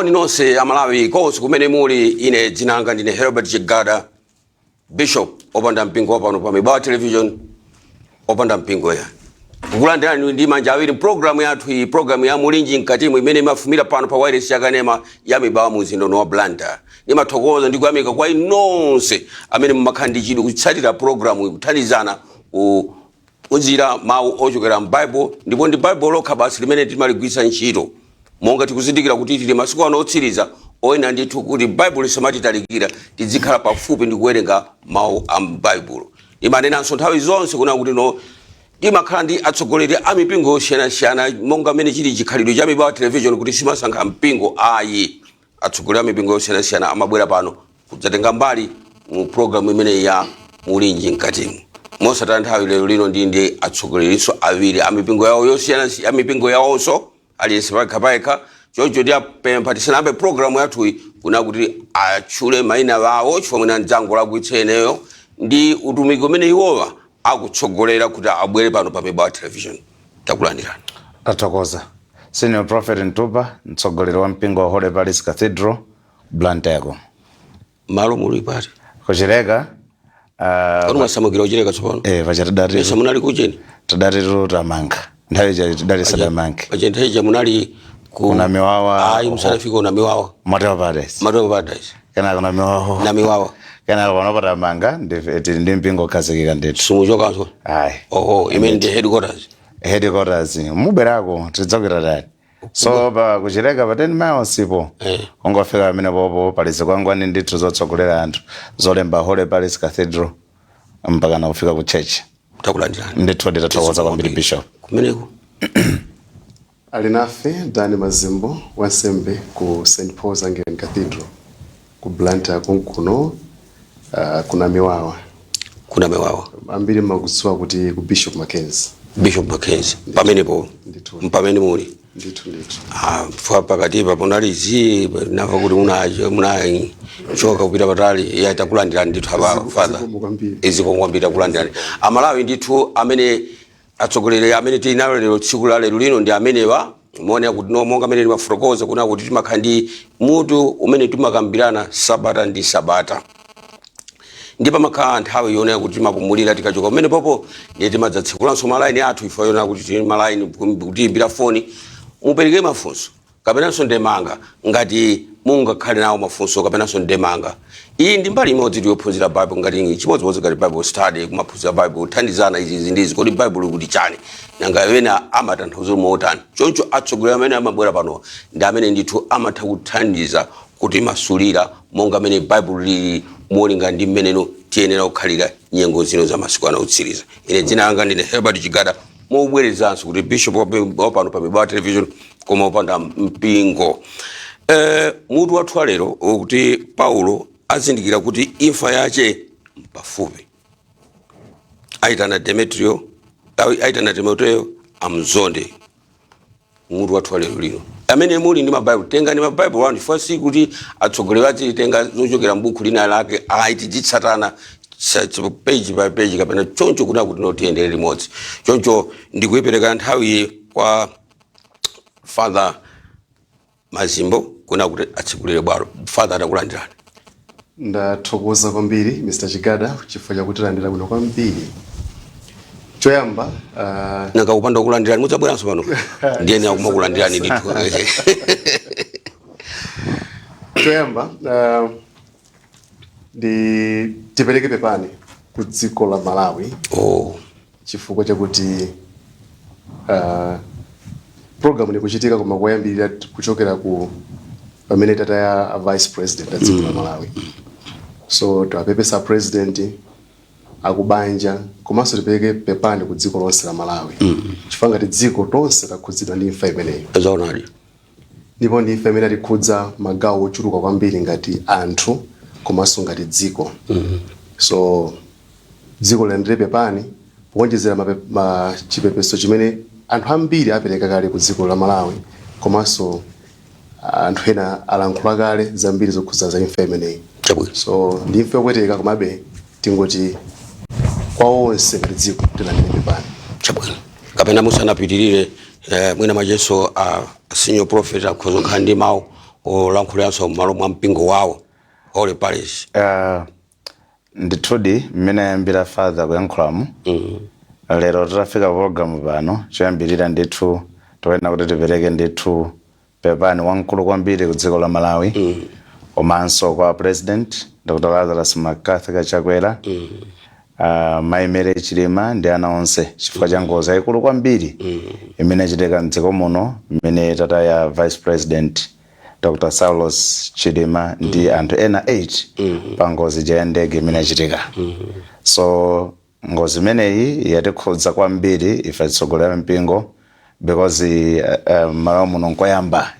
Moni nonse Amalawi konse kumene muli. Ine dzina langa ndine Herbert Chigada, bishop opanda mpingo wapano pa Mibawa Television, opanda mpingo ya kukulandirani ndi manja awiri programu yathu iyi, programu ya Mulinji Mkatimu, imene imafumira pano pa wireless yakanema ya Mibawa mu mzinda wa Blantyre. Ndimathokoza ndi kuyamika kwa inu nonse amene mumakhala ndi chidwi kutsatira programu iyi, kuthandizana kuphunzira mawu ochokera m'Bible, ndipo ndi Bible lokha basi limene timaligwiritsa ntchito, monga tikuzindikira kuti tili masiku ano otsiriza oyena ndithu kuti Bible lisamatitalikira, tizikhala pafupi ndi kuwerenga mawu a m'Baibulo. Imanenanso nthawi zonse kuna kuti no timakhala ndi atsogoleri a mipingo yosiyanasiyana, monga mmene chili chikhalidwe cha Mibawa Television kuti simasankha mpingo ayi. Atsogoleri a mipingo yosiyanasiyana amabwera pano kudzatenga mbali mu programu imeneyi ya Mulinji Mkatimu. Mosataya nthawi, lero lino ndi atsogolerinso awiri a mipingo yawo yosiyana, a mipingo yawonso, aliyense payekha payekha. Choncho ndiyapempha tisanayambe programu yathuyi kuna kuti atchule mayina awo, chifukwa mwina mdzango lakuitsa ineyo, ndi utumiki umene iwowa akutsogolera, kuti abwere pano pa Mibawa Television. Takulandirani. Tathokoza. Senior Prophet Ntupa, mtsogoleri wa mpingo wa Holy Palace Cathedral, Blantyre. Malo muli pati? Kuchileka. Kodi mwasamukira Kuchileka tsopano? Eh, pacha tidati Esa munali kucheni? Tidatitu tamanga, nthawi ija tidali sadamange. Pacha nthawi ija munali ku Kuna Miwawa. Ayi, musanafike kuna Miwawa. Motel Paradise. Motel Paradise. Kenaka kuna Miwawa. Na Miwawa. Kenaka pano patamanga, tili ndi mpingo okhazikika ndithu. Simuchokanso? Ayi. Oho, imene ndi headquarters? Headquarters mubwerako, tidzakuitanani. So pa Kuchileka pa 10 miles ipo, ungofika pamene popo pali zikwangwani ndithu zotsogolera anthu zolemba Holy Palace Cathedral mpaka na kufika ku church. Takulandirani. Ndithu, nditathokoza kwambiri, Bishop. Kumeneko? Ali nafe Dani Mazimbo, wansembe ku St Paul's Anglican Cathedral ku Blantyre kunkuno, kuna Miwawa. Kuna Miwawa. Ambiri mmakudziwa kuti ku Bishop Mackenzie. Bishop Mackenzie pamenepo? Ndithu. Pamene muli? Ndithu, ndithu. Ah, fa pakatipa punali zi nava kuti munachoka kupita patali ya. Takulandirani ndithu apa, Father. Zikomo kwambiri. Zikomo kwambiri, takulandirani. Amalawi ndithu, amene atsogoleri amene tili nawo lero, tsiku la lero lino, ndi amenewa. Muone kuti no monga amene timafotokoza kuna kuti timakhala ndi mutu umene timakambirana sabata ndi sabata, ndi pamakhala nthawi yonena kuti timapumulira. Tikachoka pamene popo ndiye timadzatsekulanso malaini athu, ifo yonena kuti tili malaini kutiyimbira foni, mupereke mafunso kapenanso ndemanga ngati mungakhale nawo mafunso kapenanso ndemanga. Iyi ndi mbali imodzi yophunzira Bible, ngati chimodzimodzi ngati Bible study, kumaphunzira Bible, kuthandizana izi, izi ndizi. Kodi Bible likuti chani? Nanga ena amatanthauza motani? Choncho atsogoleri amene amabwera pano ndi amene ndithu amatha kuthandiza kutimasulira monga amene Bible lili, molinga ndi mmeneno tiyenera kukhalira nyengo zino za masiku ano otsiriza. Ine dzina langa ndine Herbert Chigada, mobwerezanso kuti bishop wapano pa Mibawa Television, koma opanda mpingo. Mutu wathu wa lero ukuti Paulo azindikira kuti imfa yace pafupi, aitana Demetrio, aitana Timoteo amzonde. Mutu wathu wa lero lino. Amene muli ndi mabaibulo, tengani mabaibulo anu, chifukwa si kuti atsogoleri azitenga zochokera m'buku lina lake ayi. Tizitsatana page by page kapena choncho, kuna kuti notiyendere limodzi. Choncho ndikuyipereka nthawi kwa Father Mazimbo kuna kuti atsekulire bwalo. Father, atakulandirani. Ndathokoza kwambiri, Mr Chigada, chifukwa chakutilandira bwino kwambiri. Choyamba, Nanga kupanda kulandirani mudzabweranso pano? Ndiyeni akumakulandirani ndithu. Choyamba, ndi tipereke pepani ku dziko la Malawi chifukwa chakuti program ikuchitika koma kuyambirira kuchokera ku pamene tataya a vice president a dziko la Malawi. So tiwapepesa president, akubanja, komanso tipereke pepani ku dziko lonse la Malawi, chifukwa ngati dziko tonse takhudzidwa ndi imfa imeneyi. Zoonadi. Ndipo ndi imfa imene atikhudza magawo ochuluka kwambiri ngati anthu komanso ngati dziko. So dziko lilandire pepani, kuonjezera chipepeso chimene anthu ambiri apereka kale ku dziko la Malawi, komanso anthu ena alankhula kale zambiri zokhudza za imfa imeneyi. So ndi imfa yopweteka, komabe tingoti kwa onse ngati dziko tilandire pepani. Chabwino. Kapena musanapitirire, mwina macheso a senior prophet akhoza kukhala ndi mawu. Olankhuliranso m'malo mwa mpingo wawo, Holy Parish. Ndithudi, mmene ayambira Father kuyankhulamu, lero titafika program pano, choyambirira ndithu toyena kuti tipereke ndithu pepani wamkulu kwambiri ku dziko la Malawi komanso kwa President Dr Lazarus McCarthy Chakwera, Mayi Mary Chilima ndi ana onse, chifukwa cha ngozi yayikulu kwambiri imene yachitika mdziko muno, mmene tataya Vice President Dr Saulos Chilima ndi anthu ena 8 pa ngozi ya ndege imene yachitika. So ngozi imeneyi yatikhudza kwambiri ife atsogoleri mpingo, because malo muno nkoyamba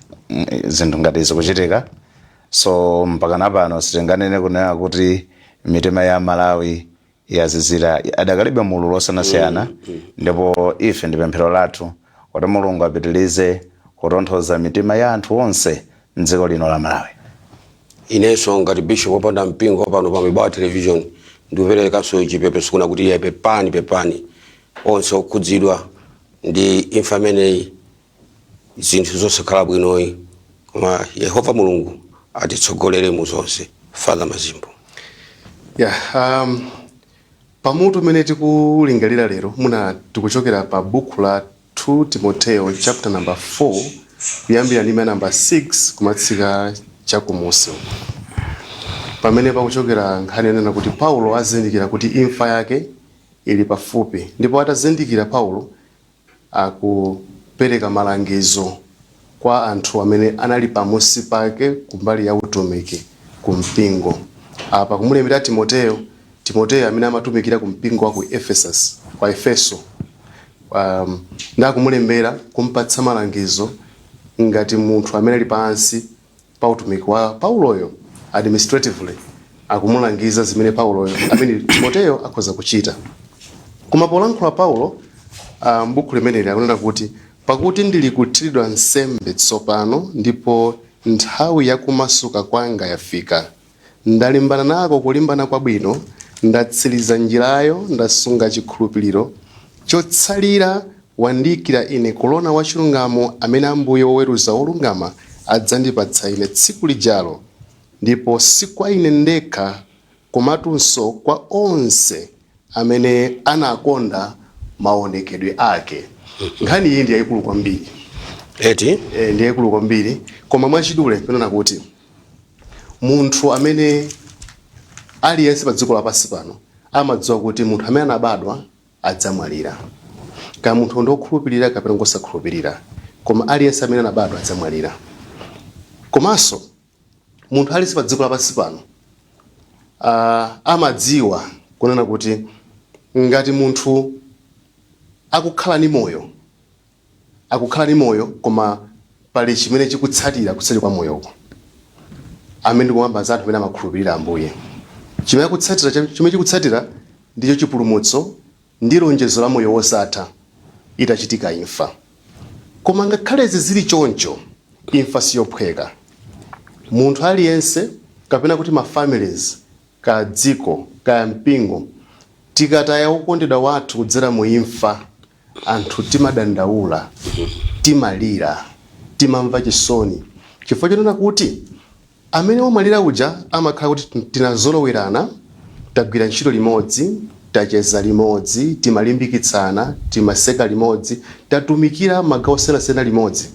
zinthu ngati izi kuchitika. So mpaka pano sitinganene kunena kuti mitima ya Malawi yazizira, adakalibe mululu osiyanasiyana. Ndipo ife ndi pemphero lathu kuti Mulungu apitilize kutonthoza mitima ya anthu onse mdziko lino la Malawi. Inenso ngati bishop wopanda mpingo pano pa Mibawa Television, ndikuperekanso chipepeso kuna kuti iye pepani, pepani onse okhudzidwa ndi imfa imeneyi, zinthu zosakhala bwinoyi, koma Yehova Mulungu atitsogolere mu zonse. Father Mazimbo. Yeah, pamutu umene tikulingalira lero muna, tikuchokera pa buku la 2 Timoteo chapter number 4, kuyambira ndime number 6 kumatsika chakumusi, pamene pakuchokera nkhani yonena kuti Paulo azindikira kuti imfa yake ili pafupi. Ndipo atazindikira, Paulo akupereka malangizo kwa anthu amene anali pamusi pake kumbali ya utumiki ku mpingo. Apa kumulembera Timoteyo, Timoteyo amene amatumikira ku mpingo wa ku Ephesus, kwa Efeso, ndakumulembera kumpatsa malangizo ngati munthu amene ali pansi pa utumiki wa Pauloyo. Administratively akumulangiza zimene Pauloyo amene Timoteyo akhoza kuchita. Koma polankhula Paulo m'buku limeneli akunena kuti, "Pakuti ndili kuthiridwa nsembe tsopano, ndipo nthawi yakumasuka kwanga yafika. Ndalimbana nako kulimbana kwabwino, ndatsiriza njirayo, ndasunga chikhulupiriro. Chotsalira wandiyikira ine korona wachilungamo, amene Ambuye woweruza wolungama adzandipatsa ine tsiku lijalo, ndipo si kwa ine ndekha komatunso kwa onse amene anakonda maonekedwe ake." Nkhani iyi ndi yayikulu kwambiri. Eti. E, ndi yayikulu kwambiri, koma mwachidule kunena kuti munthu amene aliyense pa dziko lapansi pano amadziwa kuti munthu amene anabadwa adzamwalira, kaya munthu ndi wokhulupirira kapena ngosakhulupirira, koma aliyense amene anabadwa adzamwalira. Komanso munthu aliyense pa dziko lapansi pano amadziwa kunena kuti ngati munthu akukhala ni moyo, akukhala ni moyo, koma pali chimene chikutsatira kuseri kwa moyoko, amene ndikuyamba za anthu amene amakhulupirira Ambuye. Chimene akutsatira, chimene chikutsatira ndicho chipulumutso ndi lonjezo la moyo wosatha itachitika imfa. Koma ngakhale izi zili choncho, imfa siyophweka. Munthu aliyense, kapena kuti ma families, ka dziko kaya mpingo, tikataya wokondedwa wathu kudzera mu imfa, anthu timadandaula, timalira, timamva chisoni, chifukwa chonena kuti amene wamwalira uja amakhala kuti tinazolowerana, tagwira ntchito limodzi, tacheza limodzi, timalimbikitsana, timaseka limodzi, tatumikira magawo osiyanasiyana limodzi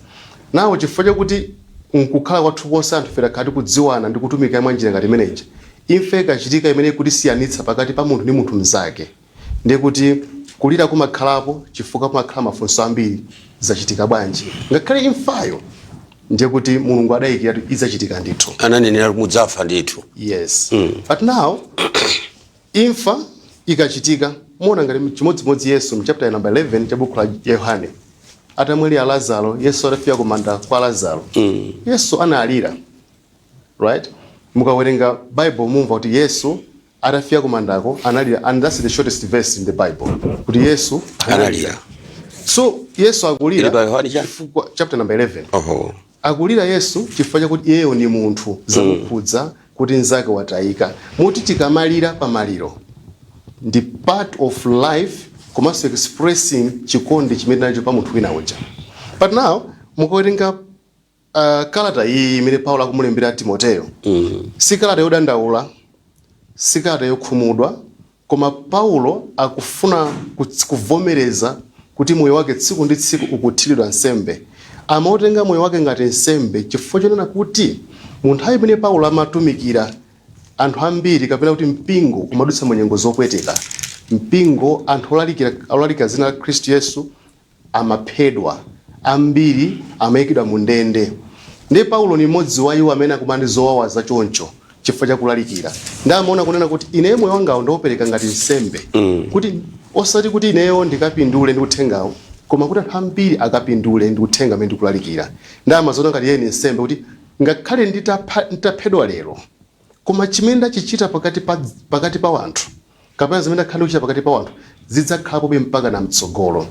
nawo. Chifukwa chakuti nkukhala kwathu konse anthu ife takhala tikudziwana ndi kutumikira mwa njira ngati imeneyi, imfa ikachitika imene ikutisiyanitsa pakati pa munthu ndi munthu mnzake, ndiye kuti kulira kumakhalapo, chifukwa kumakhala mafunso ambiri: zachitika bwanji? Ngakhale imfayo ndiye kuti Mulungu adayikiratu idzachitika ndithu. Ananenera mudzafa ndithu. Yes, but now imfa ikachitika, muona ngati chimodzimodzi Yesu mu chapter number 11 cha buku la Yohane, atamwalira Lazaro, Yesu atafika kumanda kwa Lazaro, Yesu analira, right? Mukawerenga Bible mumva kuti Yesu atafika kumandako analira, and that's the shortest verse in the Bible, kuti Yesu analira. So Yesu akulira Ili pa Yohane cha? chifukwa chapter number 11. Oho. Akulira Yesu chifukwa chakuti iyeyo ni munthu, zamukhudza kuti nzake watayika. Muti tikamalira pamaliro ndi part of life, komanso expressing chikondi chimene nacho pa munthu wina uja. But now mukawerenga Kalata iyi imene Paulo akumulembera Timoteyo si kalata yodandaula, si kalata yokhumudwa, koma Paulo akufuna kuvomereza kuti moyo wake tsiku ndi tsiku ukuthiridwa nsembe. Amautenga moyo wake ngati nsembe chifukwa chonena kuti mu nthawi imene Paulo amatumikira, anthu ambiri, kapena kuti mpingo, umadutsa mu nyengo zopweteka. Mpingo, anthu olalikira zina la Khristu Yesu amaphedwa, ambiri amayikidwa mu ndende. Ndiye Paulo ni mmodzi wa iwo amene akumana ndi zowawa zachoncho chifukwa chakulalikira. Ndi amaona kunena kuti ineyo moyo wangawo ndiopereka ngati nsembe, kuti osati kuti ineyo ndikapindule ndi uthengawo, koma kuti anthu ambiri akapindule ndi uthenga amene ndikulalikira. Ndi amaziona ngati iye ni nsembe, kuti ngakhale nditaphedwa lero, koma chimene ndachichita pakati pa wanthu, kapena zimene ndakhala ndikuchita pakati pa wanthu, zidzakhalapobe mpaka na mtsogolo.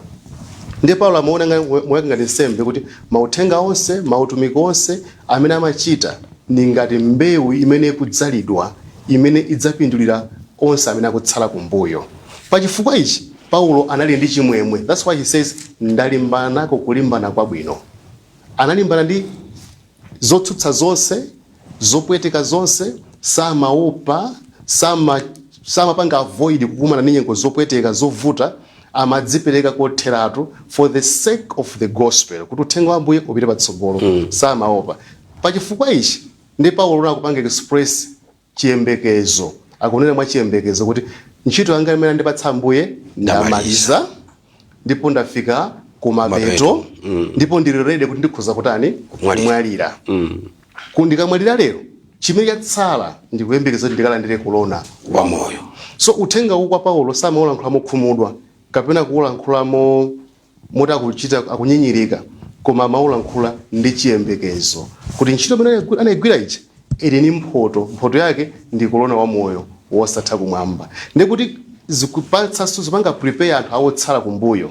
Ndiye Paulo amaona moyo wake ngati nsembe, kuti mauthenga onse, mautumiki onse amene amachita ni ngati mbewu imene ikudzalidwa, imene idzapindulira onse amene akutsala kumbuyo. Pachifukwa ichi Paulo anali ndi chimwemwe. That's why he says, "Ndalimbana nako kulimbana kwabwino." Analimbana ndi zotsutsa zonse, zopweteka zonse, samaopa, samapanga avoid kukumana ndi nyengo zopweteka, zovuta. Amadzipereka kotheratu for the sake of the gospel, kuti uthenga wa Ambuye upite patsogolo. Samaopa. Pachifukwa ichi ndi Paulo akupanga express chiyembekezo, akunena mwa chiyembekezo kuti ntchito yanga imene andipatsa Ambuye ndamaliza, ndipo ndafika kumapeto, ndipo ndili ready kuti ndikhoza kutani? Kumwalira. Kumwalira. Ndikamwalira lero, chimene chatsala ndikuyembekeza kuti ndikalandire korona wa moyo. So uthenga uwu kwa Paulo samaulankhula mokhumudwa kapena kuulankhula moti akuchita akunyinyirika, koma amaulankhula ndi chiyembekezo kuti ntchito imene anayigwira ichi ili ni mphoto. Mphoto yake ndi korona wa moyo wosatha kumwamba. Ndikuti zikupatsanso, zipanga prepare anthu awotsala kumbuyo,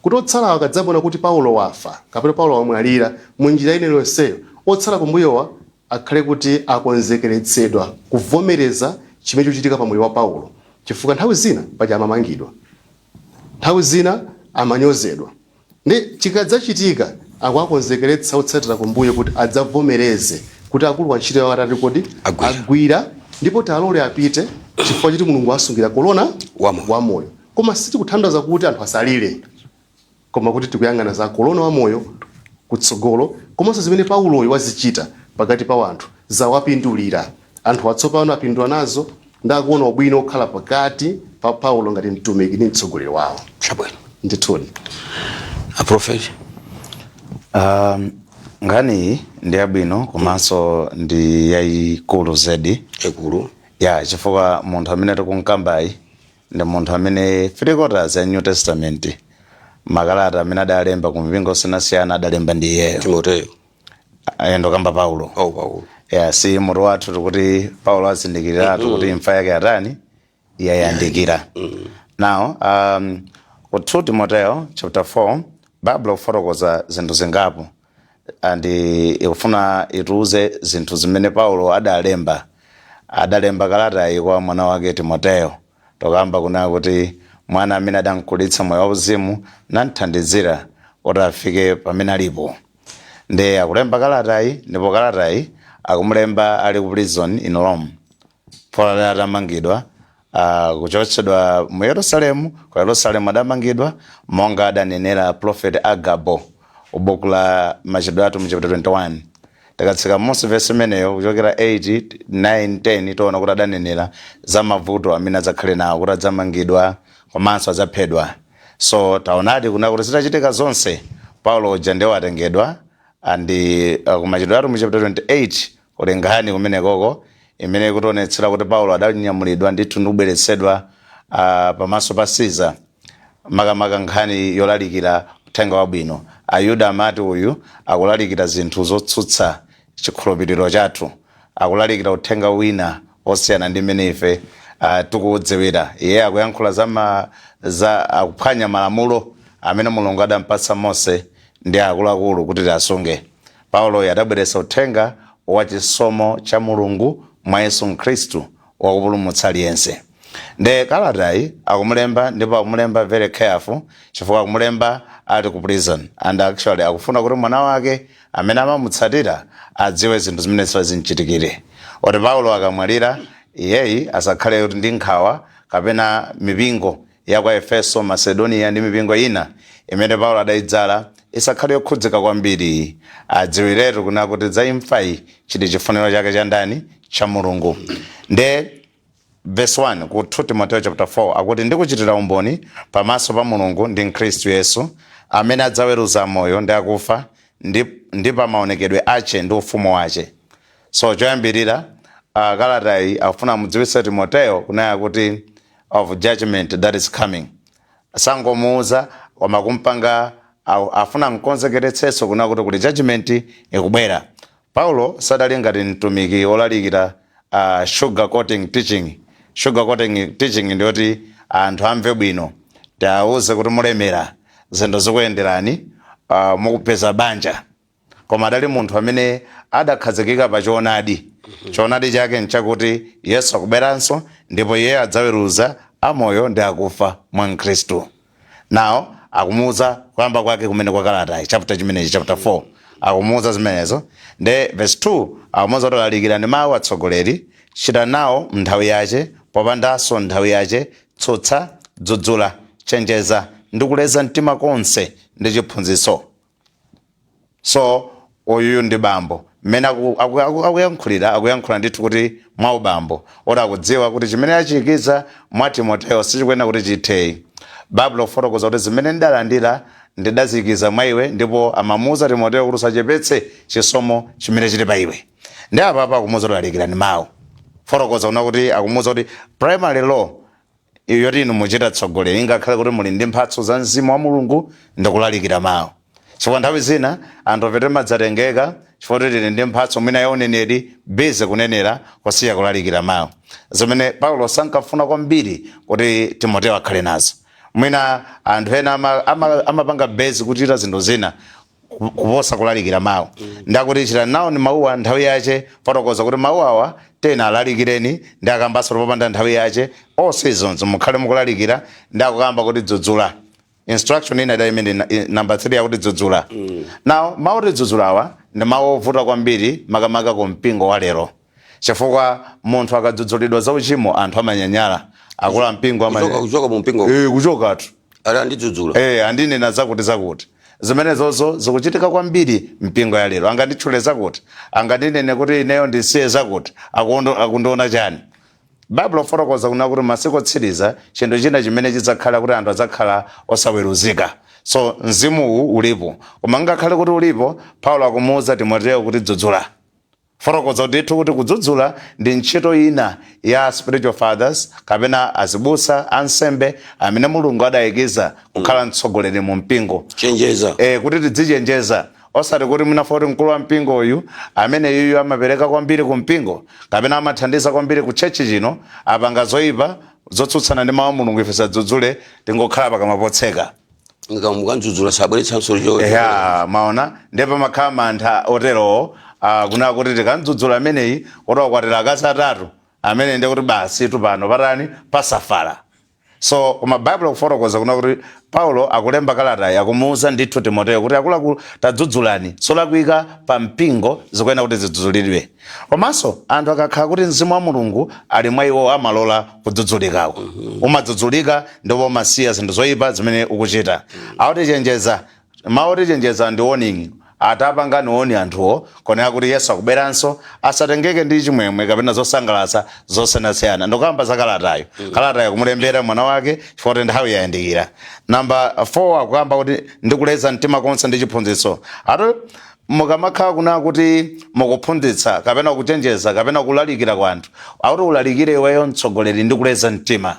kuti otsalawo akadzabona kuti Paulo wafa kapena Paulo wamwalira munjira ine yonseyo, otsala kumbuyowa akhale kuti akonzekeretsedwa kuvomereza chimene chikuchitika pa moyo wa Paulo, chifukwa nthawi zina paja amamangidwa, nthawi zina amanyozedwa. Ndi chikadzachitika, akuwakonzekeretsa otsatira kumbuyo kuti adzavomereze kuti akulu wa ntchito yawo atati kodi? Agwira. Agwira, ndipo talole apite chifukwa choti Mulungu asungira korona wamoyo. Wamoyo. Koma sitikuthandiza kuti anthu asalire, koma kuti tikuyang'ana za korona wamoyo kutsogolo, komanso zimene Pauloyo wazichita pakati pa anthu zawapindulira anthu atsopano, apindula nazo, ndakuona ubwino okhala pakati pa Paulo ngati mtumiki ndi mtsogoleri wawo. Chabwino. Ndithudi. Aprofeti. Nkhani ndi yabwino komanso ndi yayikulu zedi. Ekulu. Ya, chifukwa munthu amene tikunkambayi ndi munthu amene three quarters ya New Testament, makalata amene adalemba ku mipingo osiyanasiyana, adalemba ndi iyeyo. Timoteyo. Ayendo kamba Paulo. Oh, Paulo. Ya, si mutu wathu tikuti Paulo azindikiratu kuti imfa yake atani? Yayandikira. Now ku 2 Timoteo chapter 4, Bible kufotokoza zinthu zingapo and ikufuna itiuze zinthu zimene Paulo adalemba. Adalemba kalatayi kwa mwana wake Timoteo. Tokamba kunena kuti mwana amene adamkulitsa moyo wauzimu namthandizira kuti afike pamene alipo. Ndi akulemba kalatayi, ndipo kalatayi akumulemba ali ku prison in Rome. Paul atamangidwa, kuchotsedwa mu Yerusalemu, ku Yerusalemu adamangidwa monga adanenera prophet Agabo buku la Machitidwe Atumwi chapter 21. Tikatsika munsi verse imeneyo kuchokera 8, 9, 10, tiona kuti adanenera za mavuto amene adzakhale nawo, kuti adzamangidwa komanso adzaphedwa. So taonadi kuna kuti zitachitika zonse, Paulo uja ndiye watengedwa and kumachitidwe Atumwi chapter 28 kuli nkhani kumenekoko imene ikutionetsera kuti Paulo adanyamulidwa ndithu ndi kubweretsedwa pamaso pa Caesar, makamaka nkhani yolalikira uthenga wabwino. Ayuda amati uyu akulalikira zinthu zotsutsa chikhulupiriro chathu, akulalikira uthenga wina osiyana ndi mmene ife tikuudziwira. Iye akuyankhula za akuphwanya malamulo amene Mulungu adampatsa Mose ndi akuluakulu kuti tiasunge. Paulo adabweretsa uthenga wa chisomo cha Mulungu mwa Yesu Khristu wakupulumutsa aliyense. Nde kalatayi akumulemba, ndipo akumulemba very careful, chifukwa akumulemba Ali ku prison, and actually akufuna kuti mwana wake amene amamutsatira adziwe zinthu zimene zinchitikire, oti Paulo akamwalira, iyeyi asakhale kuti ndi nkhawa, kapena mipingo ya kwa Efeso, Macedonia ndi mipingo ina imene Paulo adayidzala isakhale yokhudzika kwambiri. Adziwiretu kuna kuti za imfayi chili chifuniro chake cha ndani? Cha Mulungu. Nde verse 1 ku 2 Timoteo chapter 4 akuti, "Ndikuchitira umboni pamaso pa Mulungu ndi Mkhristu Yesu, amene adzaweruza moyo ndi akufa, ndi pa maonekedwe ache ndi ufumu wache." So choyambirira, kalatayi akufuna amudziwitse Timoteo kunaya kuti of judgment that is coming. Sangomuuza, koma kumpanga afuna mkonzekeretsenso kuna kuti kuli judgment ikubwera. Paulo sadali ngati mtumiki wolalikira sugar coating teaching. Sugar coating teaching ndiyoti anthu amve bwino, tiawuze kuti mulemera, zinthu zikuyenderani, mukupeza banja. Koma adali munthu amene adakhazikika pa choonadi. Choonadi chake nchakuti Yesu akubweranso, ndipo iye adzaweruza amoyo ndi akufa mwa Mkhristu. Nawo akumuuza kuyamba kwake kumene kwa kalatayi, chapter chimenechi, chapter 4, akumuuza zimenezo. Nde verse 2 akumuuza kuti, "Lalikirani mawu, atsogoleri, chita nawo nthawi yache, popandanso nthawi yache, tsutsa, dzudzula, chenjeza ndi kuleza mtima konse ndi chiphunzitso." So uyuyu ndi bambo mmene akuyankhulira, akuyankhula ndithu kuti mwa ubambo, oti akudziwa kuti chimene achiyikiza mwa Timoteo sichikuyenera kuti chitheyi. Baibulo kufotokoza kuti, "Zimene ndidalandira ndidaziyikiza mwa iwe," ndipo amamuuza Timoteo kuti usachepetse chisomo chimene chili pa iwe. Ndi apapa akumuuza kuti lalikirani mawu. Fotokoza kuna kuti akumuuza kuti primary role yoti inu muchita tsogoleri, ingakhale kuti muli ndi mphatso za mzimu wa Mulungu, ndikulalikira mawu. Chifukwa nthawi zina anthu apete madzatengeka chifukwa kuti tili ndi mphatso mwina ya uneneri, busy kunenera kusiya kulalikira mawu, zimene Paulo sankafuna kwambiri kuti Timoteo akhale nazo. Mwina anthu ena amapanga busy kuchita zinthu zina kuposa kulalikira mawu. Ndakuti chita nawo ni mawuwa nthawi yache. Fotokoza kuti mawu awa tena alalikireni, ndi akambanso popanda nthawi yache, all seasons mukhale mukulalikira. Ndi akukamba kuti dzudzula. Instruction ina ida imene number 3 yakuti dzudzula. Now mawu oti dzudzulawa ndi mawu ovuta kwambiri, makamaka ku mpingo wa lero, chifukwa munthu akadzudzulidwa za uchimo, anthu amanyanyala, akula mpingo Kuchoka mu mpingo. Eh, kuchokatu. Ali andidzudzula. Eh, andinena zakuti zakuti. Zimenezozo zikuchitika kwambiri mpingo ya lero. Anganditchule zakuti, angandinene kuti ineyo ndisiye zakuti, akundiona chani? Baibulo fotokoza kuna kuti masiku otsiriza chinthu china chimene chidzakhala kuti anthu adzakhala osaweruzika. So mzimuwu ulipo, koma ngakhale kuti ulipo, Paulo akumuwuza Timoteo kuti dzudzula. Fotokoza ndithu kuti kudzudzula ndi ntchito ina ya spiritual fathers kapena azibusa, ansembe amene Mulungu adayikiza kukhala mtsogoleri mu mpingo. Chenjeza. E, kuti tidzichenjeza, osati kuti mwina kuti mkulu wa mpingo uyu amene yuyu amapereka kwambiri ku mpingo kapena amathandiza kwambiri ku church chino apanga zoyipa zotsutsana ndi mawu a Mulungu, ife sadzudzule, tingokhala pakamwa potseka. Mukamdzudzula sabweretsanso cho. Ya, maona, ndipo pamakhala mantha oterowo, kunena kuti tikamdzudzula ameneyi kuti wakwatira akazi atatu amene, ndi kuti basi tupano patani pasafala. So koma Baibulo kufotokoza kuna kuti Paulo akulemba kalata, akumuuza ndithu Timoteo kuti akuluakulu tadzudzulani, zolakwika pa mpingo zikuyenera kuti zidzudzulidwe. Komanso anthu akakhala kuti mzimu wa Mulungu ali mwa iwo, amalola kudzudzulikako. Umadzudzulika ndipo umasiya zinthu zoyipa zimene ukuchita. Akutichenjeza, mawu otichenjeza ndi warning. Atapanga warn anthuwo konena kuti Yesu akubweranso, asatengeke ndi chimwemwe kapena zosangalatsa zosiyanasiyana. Ndikuyamba za kalatayo, kalatayo kumulembera mwana wake chifukwa kuti nthawi yayandikira. Namba 4 akuyamba kuti ndikuleza mtima konse ndi chiphunzitso. Ati mukamakhala kuna kuti mukuphunzitsa kapena kuchenjeza kapena kulalikira kwa anthu, akuti ulalikire iweyo mtsogoleri ndi kuleza mtima.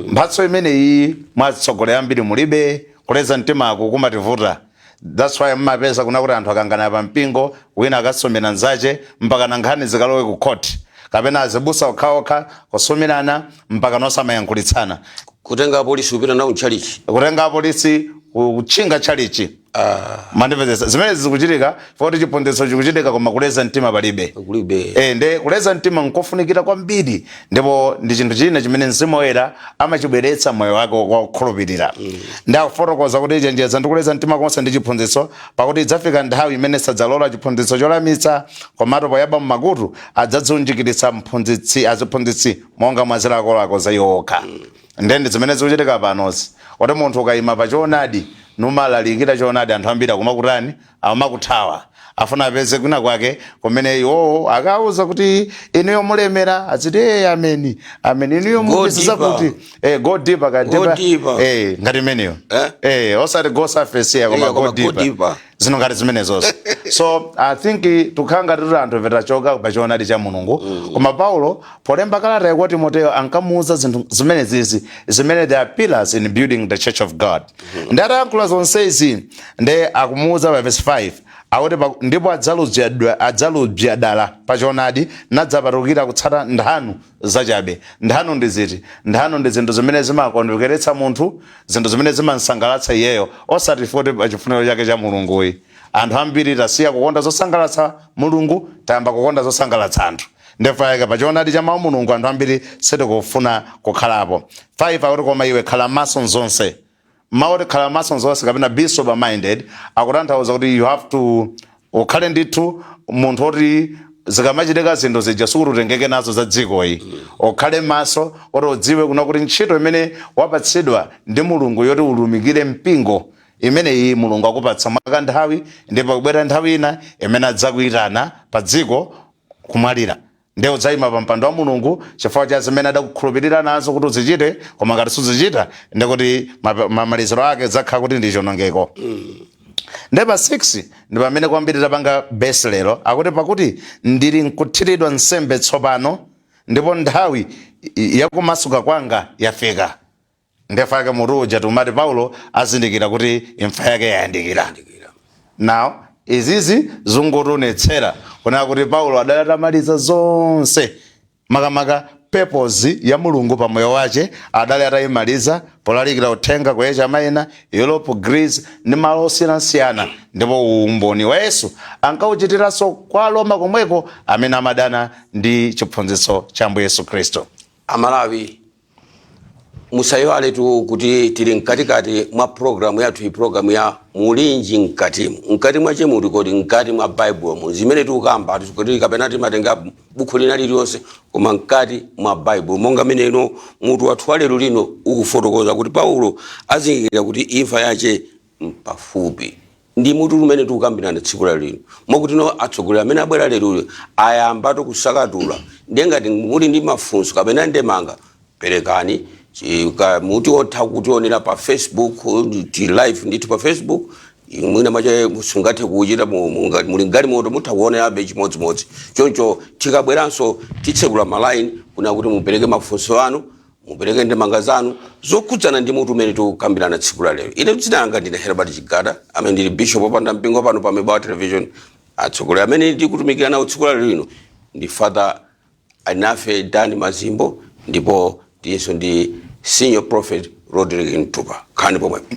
Mphatso imeneyi mwa atsogoleri ambiri mulibe. Kuleza mtimako kumativuta. That's why mmapeza kuna kuti anthu akangana pa mpingo, wina akasumira nzache mpaka na nkhani zikalowe ku court, kapena azibusa okhaokha kusumirana mpaka nosamayankhulitsana. Kutenga apolisi kupita nawo mtchalichi. Kutenga apolisi kutchinga tchalichi. Mandipezesa zimene zikuchitika poti chiphunzitso chikuchitika koma kuleza mtima palibe. Kulibe. Nde kuleza mtima nkofunikira kwambiri, ndipo ndi chinthu china chimene Mzimu Woyera amachibweretsa moyo wake wakukhulupirira. Ndi akufotokoza kuti chenjeza ndi kuleza mtima konse ndi chiphunzitso, pakuti idzafika nthawi imene sadzalola chiphunzitso cholamitsa, komatu poyaba mmakutu adzadziunjikiritsa aziphunzitsi monga mwa zilakolako za iwo okha. Nde ndi zimene zikuchitika panozi, kuti munthu ukayima pa choonadi numalalikira choonadi, anthu ambiri akumakutani, akumakuthawa, afuna apeze kwina kwake kumene iwowo akauza kuti inuyo mulemera, aziti ameni ameni, inuyo Go mupeza deeper. kuti go deeper ka Go deeper. deeper. Ngati imeneyo. Eh? Osati go surface ya, koma Yeah, go koma go deeper. deeper. Zino ngati zimenezonso. So I think tukhala ngati tuli anthu tachoka pa choonadi cha Mulungu. Koma Paulo polemba kalata kwa Timoteyo ankamuuza zinthu zimene zizi, zimene they are pillars in building the church of God. Ndi atayankhula zonsezi, nde akumuuza pa verse 5 akuti ndipo adzalubya dala pa choonadi, nadzapatukira kutsata nthanu zachabe. Nthanu ndi ziti? Nthanu ndi zinthu zimene zimakondweretsa munthu, zinthu zimene zimansangalatsa iyeyo, osati foti pa chifuniro chake cha Mulunguyi. Anthu ambiri tasiya kukonda zosangalatsa Mulungu, tayamba kukonda zosangalatsa anthu. Ndefayake pa choonadi cha mawu Mulungu anthu ambiri sitikufuna kukhalapo. 5 akuti koma iwe khala maso nzonse. Mawu oti khala maso nzonse kapena be sober minded akutanthauza kuti you have to ukhale ndithu munthu oti zikamachitika zinthu zija sikuti utengeke nazo za dzikoyi. Ukhale maso oti udziwe kuna kuti ntchito imene wapatsidwa ndi Mulungu yoti ulumikire mpingo imeneyi Mulungu akupatsa mwakanthawi, ndipo kubwera nthawi ina imene adzakuyitana pa dziko kumwalira, ndiye udzayima pa mpando wa Mulungu chifukwa cha zimene adakukhulupirira nazo kuti uzichite, koma ngati suzichita ndikuti mamaliziro ake zakhala kuti ndi chonongeko. Ndiye pa 6 ndi pamene kwambiri tapanga base lero, akuti pakuti ndili nkuthiridwa nsembe tsopano, ndipo nthawi yakumasuka kwanga yafika. Ndefake mutu uja tumati Paulo azindikira kuti imfa yake yayandikira. Now izizi zungotionetsera kunena kuti Paulo adali atamaliza zonse, makamaka purpose ya Mulungu pa moyo wace adali atayimaliza polalikira uthenga ku Asia Minor, Europe, Greece ndi malo osiyanasiyana, ndipo umboni wa Yesu ankauchitiranso kwa Roma komweko amene amadana ndi chiphunzitso cha Ambuye Yesu Khristu. Amalawi, musayiwaletu kuti tili mkatikati mwa programu yathu, iyi programu ya Mulinji Mkatimu. Mkati mwa chemuti kodi mkati mwa Bible mu zimene tikukamba kuti kapena timatenga buku lina lililonse, koma mkati mwa Bible monga mene ino mutu wathu wa lero lino ukufotokoza kuti Paulo azindikira kuti imfa yache mpafupi. Ndi mutu umene tikukambirana tsiku la lino, mwakuti no atsogoleri amene abwera lero ayambatu kusakatula. Ndiye ngati muli ndi mafunso kapena ndemanga, perekani. Muti otha kutionera pa Facebook ti live ndithu pa Facebook, mwina mwache sungathe kuchita muli galimoto mutha kuonerabe chimodzimodzi. Choncho tikabweranso titsekula malaini kuna kuti mupereke mafunso anu, mupereke ndemanga zanu zokhudzana ndi mutu umene tikukambirana tsiku la lero. Ine dzina langa ndine Herbert Chigada, amene ndili bishop wopanda mpingo pano pa Mibawa Television. Atsogoleri amene ndikutumikira nawo tsiku la lero lino ndi Father Anafe Dani Mazimbo, ndipo ndinso ndi Senior Prophet Rodrick Mtupa. Khani pomwepo.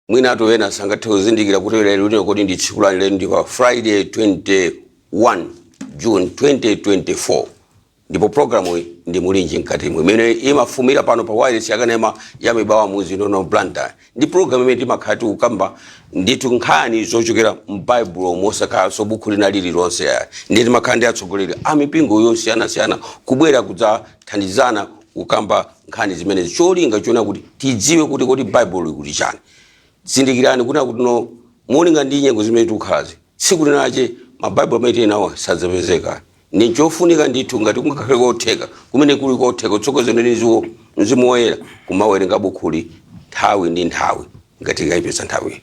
Mwina atu ena sangathe kuzindikira kuti lero lino kodi ndi tsiku lani. Lero ndi pa Friday 21 June 2024, ndipo programu iyi ndi Mulinji Mkatimu, imene imafumira pano pa wireless yakanema ya Mibawa muzi nono Blantyre. Ndi programu imene timakhala tikukamba ndithu nkhani zochokera m'Baibulo mosakhalanso buku lina lililonse aya. Ndiye timakhala ndi atsogoleri a mipingo yosiyanasiyana kubwera kudzathandizana kukamba Nkhani zimenezi cholinga choona kuti tidziwe kuti kodi Baibulo likuti chani. Zindikirani kuna kuti no molinga ndi nyengo zimene tikukhalazi, tsiku linache mabaibulo amene tili nawo sadzapezeka. Ni chofunika ndithu, ngati kungakhale kotheka, kumene kuli kotheka kutsogozedwa ndi Mzimu Woyera, kumawerenga bukhuli nthawi ndi nthawi ngati tikayipeza nthawi.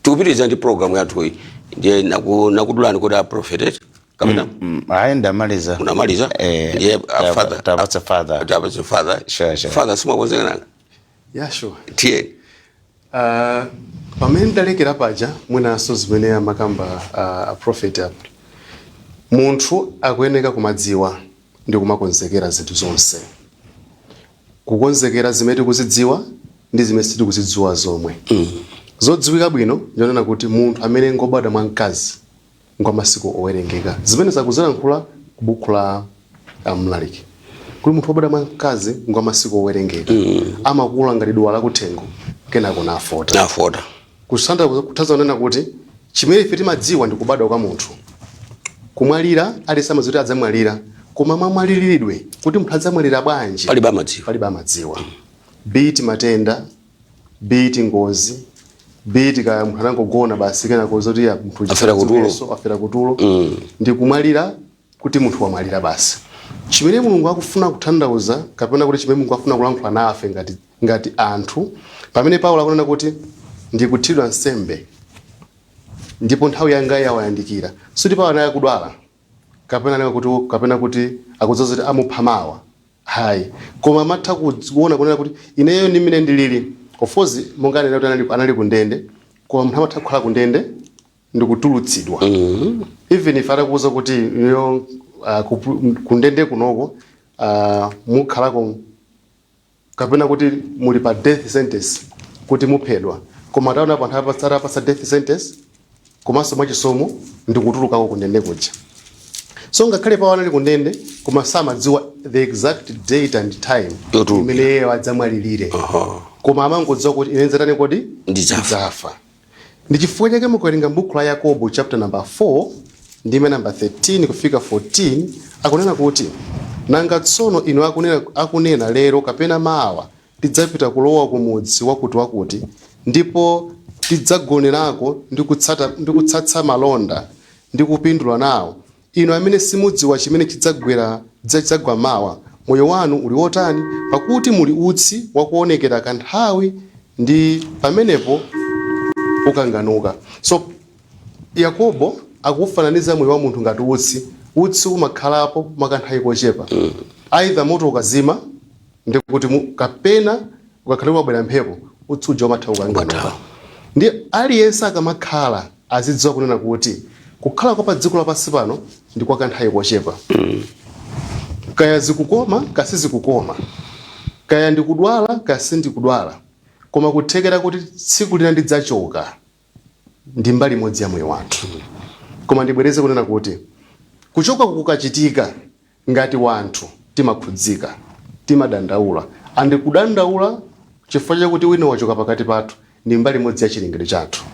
Tikupitiriza ndi programu yathuyi. Ndiye nakudulani kuti a prophet kapena? Ayi, ndamaliza. Munamaliza? Eh. Ndiye father. Tapatse father. Tapatse father. Sure. Father, simakonzeka nanga? Yeah, sure. Tiyeni. Pamene ndalekera paja, mwinanso zimene amakamba a prophet apa, munthu akuyeneka kumadziwa ndi kumakonzekera zinthu zonse, kukonzekera zimene tikuzidziwa ndi zimene sitikuzidziwa zomwe. Zodziwika bwino ndionena kuti munthu amene ngobadwa mwa mkazi ngwa masiku owerengeka, zimene zakuzilankhula ku buku la Mlaliki, kuti munthu wobadwa mwa mkazi ngwa masiku owerengeka, amakula ngati duwa lakuthengo, kenako nafota. Nafota. Kusanda kuthaza kunena kuti chimene ife timadziwa ndi kubadwa kwa munthu. Kumwalira, aliyense amadziwa kuti adzamwalira, koma mwamwaliridwe, kuti munthu adzamwalira bwanji, palibe amadziwa. Palibe amadziwa, be it matenda, be it ngozi, be it kaya munthu anangogona basi, kenako zoti ya munthu uja Afera kutulo. sadzukenso, afera kutulo, ndi kumwalira kuti munthu wamwalira basi. Chimene Mulungu akufuna kutanthauza, kapena kuti chimene Mulungu akufuna kulankhula nafe ngati anthu, pamene Paulo akunena kuti ndikuthidwa nsembe ndipo nthawi yanga yawayandikira, sikuti Paulo anali akudwala kapena kuti akudzoza kuti amupha mawa, hayi, koma amatha kuona kunena kuti ineyo ndi mmene ndilili. Of course, monga anena kuti anali kundende, koma munthu amatha kukhala kundende ndikutulutsidwa. Even if atakuuza kuti ineyo kundende kunoko mukhalako, kapena kuti muli pa death sentence, kuti muphedwa, koma ataona anthu atapasa death sentence, komanso mwachisomo ndikutulukako kundende kuja. So ngakhale pawo anali kundende, koma samadziwa the exact date and time yotulukira. imene iyeyo adzamwalirire, koma amangodziwa kuti ine ndzatani kodi? Ndidzafa. Ndidzafa. Ndi chifukwa chake mukuwerenga m'buku la Yakobo chapter number 4 ndime number 13 kufika 14, akunena kuti, "Nanga tsono inu akunena, 'Lero kapena mawa tidzapita kulowa ku mudzi wakuti wakuti, ndipo tidzagonerako ndi kutsatsa malonda ndi kupindula nawo.' Inu amene simudziwa chimene chidzagwa mawa, moyo wanu uli wotani? Pakuti muli utsi wakuonekera kanthawi ndi pamenepo ukanganuka." So Yakobo akufananiza moyo wa munthu ngati utsi. Utsi umakhalapo mwakanthawi kochepa, either moto ukazima ndikuti kapena ukakhale wabwera mphepo, utsi uja umatha kukanganuka. Umathawa. Ndi aliyense akamakhala azidziwa kunena kuti kukhala kwa pa dziko lapansi pano ndi kwa kanthawi kochepa. Kaya zikukoma, kaya sizikukoma, kaya ndikudwala, kaya sindikudwala, koma kuthekera kuti tsiku lina ndidzachoka ndi mbali imodzi ya moyo wathu. Koma ndibwereze kunena kuti kuchoka kukachitika, ngati wanthu timakhudzika, timadandaula, and kudandaula chifukwa chakuti wina wachoka pakati pathu ndi mbali imodzi ya chilengedwe chathu.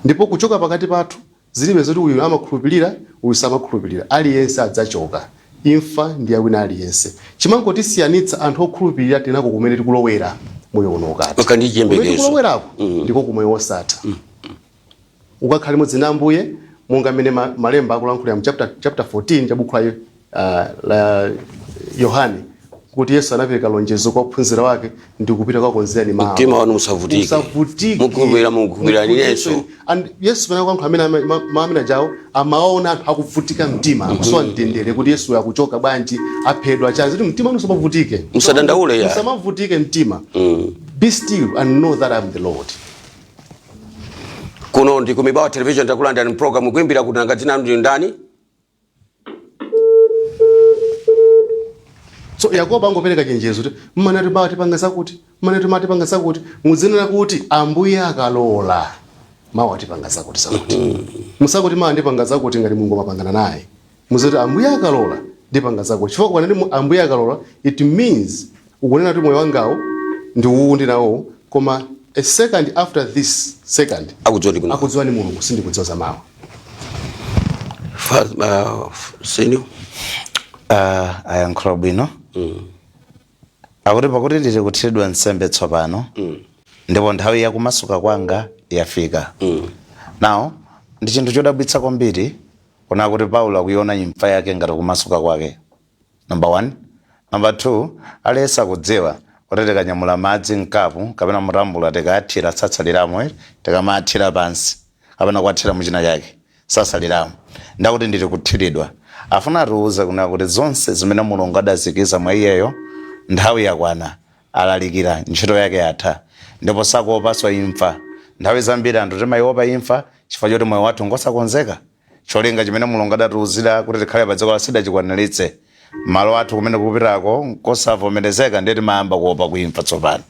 Ndipo kuchoka pakati pathu zilibe zoti uyu amakhulupirira, uyu samakhulupirira, aliyense adzachoka. Imfa ndi ya wina aliyense. Chimangotisiyanitsa, anthu okhulupirira tinako kumene tikulowera moyo uno ukati. Uka ndi chiyembekezo. Kumene tikulowerako ndiko kumoyo wosatha, ukakhale limodzi ndi Ambuye, monga mmene malemba akulankhulira mu chapter 14 cha buku la Yohane, kuti Yesu anapereka lonjezo kwa ophunzira wake, ndikupita kukakonzerani malo. Mtima wanu musavutike. Musavutike. Mukhulupirira Mulungu, khulupirirani Yesu. And Yesu pamene akuyankhula amene amene ajawo, amaona anthu akuvutika mtima, akusowa mtendere, kuti Yesu akuchoka bwanji, aphedwa chani, kuti mtima wanu usamavutike. Musadandaule ya. Musamavutike mtima. Be still and know that I am the Lord. Kuno ndi ku Mibawa Television, takulandirani program kuimbira kuti. Nanga dzina lanu ndi ndani? So Yakobo angopereka chenjezo kuti mmanati mawa tipanga zakuti, mmanati mawa tipanga zakuti, muzinena kuti Ambuye akalola mawa tipanga zakuti zakuti. Musakuti mawa ndipanga zakuti ngati Mulungu amapangana naye. Muziti Ambuye akalola ndipanga zakuti, chifukwa kukanati Ambuye akalola, it means ukunena kuti moyo wangawo ndi uwu ndinawo, koma a second after this second akudziwa ndi Mulungu. Akudziwa ni Mulungu, sindikudziwa za mawa. Senior. Ayankhula bwino. Akuti, pakuti ndili kuthiridwa nsembe tsopano, ndipo nthawi yakumasuka kwanga yafika. Now ndi chinthu chodabwitsa kwambiri kuna kuti Paulo akuiona imfa yake ngati kumasuka kwake, number one. Number two, aliyense akudziwa kuti tikanyamula madzi mkapu kapena mutambula, tikathira tsatsaliramo, tikamathira pansi kapena kuwathira muchina chake sasaliramo. Ndakuti ndili kuthiridwa, afuna atiuze kuna kuti zonse zimene Mulungu adazikiza mwa iyeyo, nthawi yakwana, alalikira, ntchito yake yatha, ndipo sakuopanso imfa. Nthawi zambiri anthu timayiopa imfa chifukwa choti moyo wathu ngosakonzeka. Cholinga chimene Mulungu adatiuzira kuti tikhale pa dziko lasidachikwaniritse, malo athu kumene kupitako kosavomerezeka, ndiye timayamba kuopa kuimfa tsopano.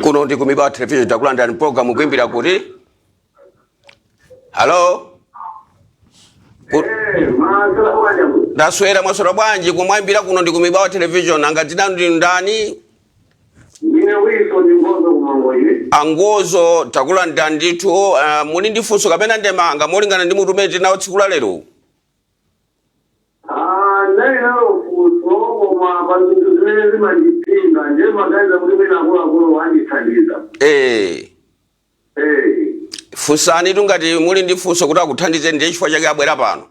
Kuno ndi ku Mibawa Television, takulandirani program. Kuimbira kuti? Halo? Ndaswera, mwaswera bwanji? Kumwaimbira kuno ndi ku Mibawa Television. Anga dzina ndi ndani? Ndine Wilson Ngozo kumangoyi. Angozo, takulandirani ndithu. Muli ndi funso kapena ndemanga molingana ndi mutu umene tinawo tsiku la lero? Ah, ndali nalo funso, koma pa zinthu zimene zimandipinga, ndiye maganiza kuti mwina akuluakulu andithandiza. Funsani tungati muli ndi funso kuti akuthandizeni, ndiye chifukwa chake abwera pano.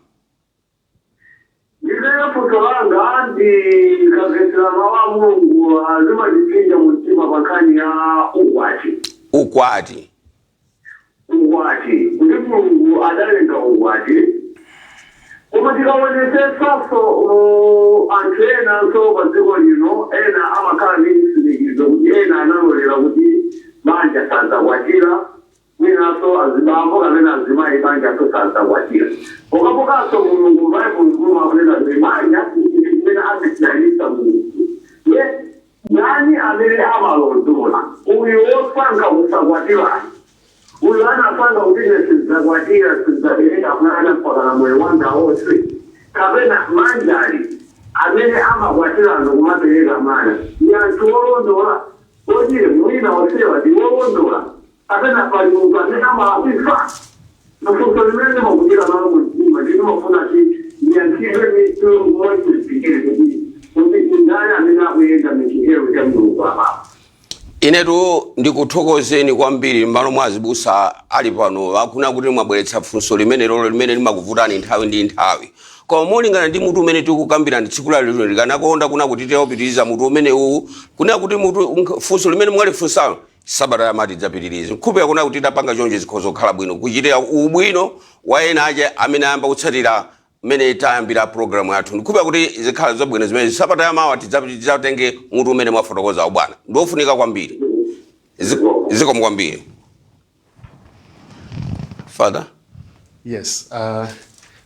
Ndizeyo, funso langa, ndikamvetsera mawu a Mulungu zimandipinja mumtima pa nkhani ya ukwati. Ukwati. Ukwati, kuti Mulungu adalenga ukwati, koma tikaonetsetsanso anthu enanso pa dziko lino, ena amakhala ndi chitsimikizo kuti ena analolera kuti banja sadzakwatira, mwinanso azibambo kapena azimayi banjanso sadzakwatira. Pokapokanso Mulungu m'Baibulo mumaoneka kuti banja ndi chinthu chimene amachidalitsa Mulungu. Ye ndani amene amalondola? Uyu wosankha kusakwatirayo, uyu anasankha kuti ine sidzakwatira, sidzabereka mwana mpaka na moyo wanga wonse, kapena manjali amene amakwatirano kumapereka mwana ni anthu olondola? Kodi mwina onsewa ndi wolondola, kapena pali munthu amene amalakwitsa? Mafunso limene ndimakuchita nalo mumtima, ndimafuna ti ndiyankhidwe mitu mwachipikire kuti ndani amene akuyenda muchihero cha Mulungu apapo. Inetu ndikuthokozeni kwambiri m'malo mwa azibusa ali pano, akuna kuti mwabweretsa funso limene lolo limene limakuvutani nthawi ndi nthawi. Koma molingana ndi mutu umene tikukambirana tsiku la lero, likanakonda kuna kuti tiyapitiriza mutu umene uwu, kuna kuti mutu funso limene mwalifunsalo sabata yamati idzapitirize. Nkhupe kuna kuti tidapanga chonje zikhoza kukhala bwino kuchitira ubwino wa ena ache amene ayamba kutsatira mmene tayambira programu yathu. Ndikhupe kuti zikhala zabwino zimene sabata yamawa tidzatenge mutu umene mwafotokoza bwana, ndiofunika kwambiri. Zikomo kwambiri, Father. Yes,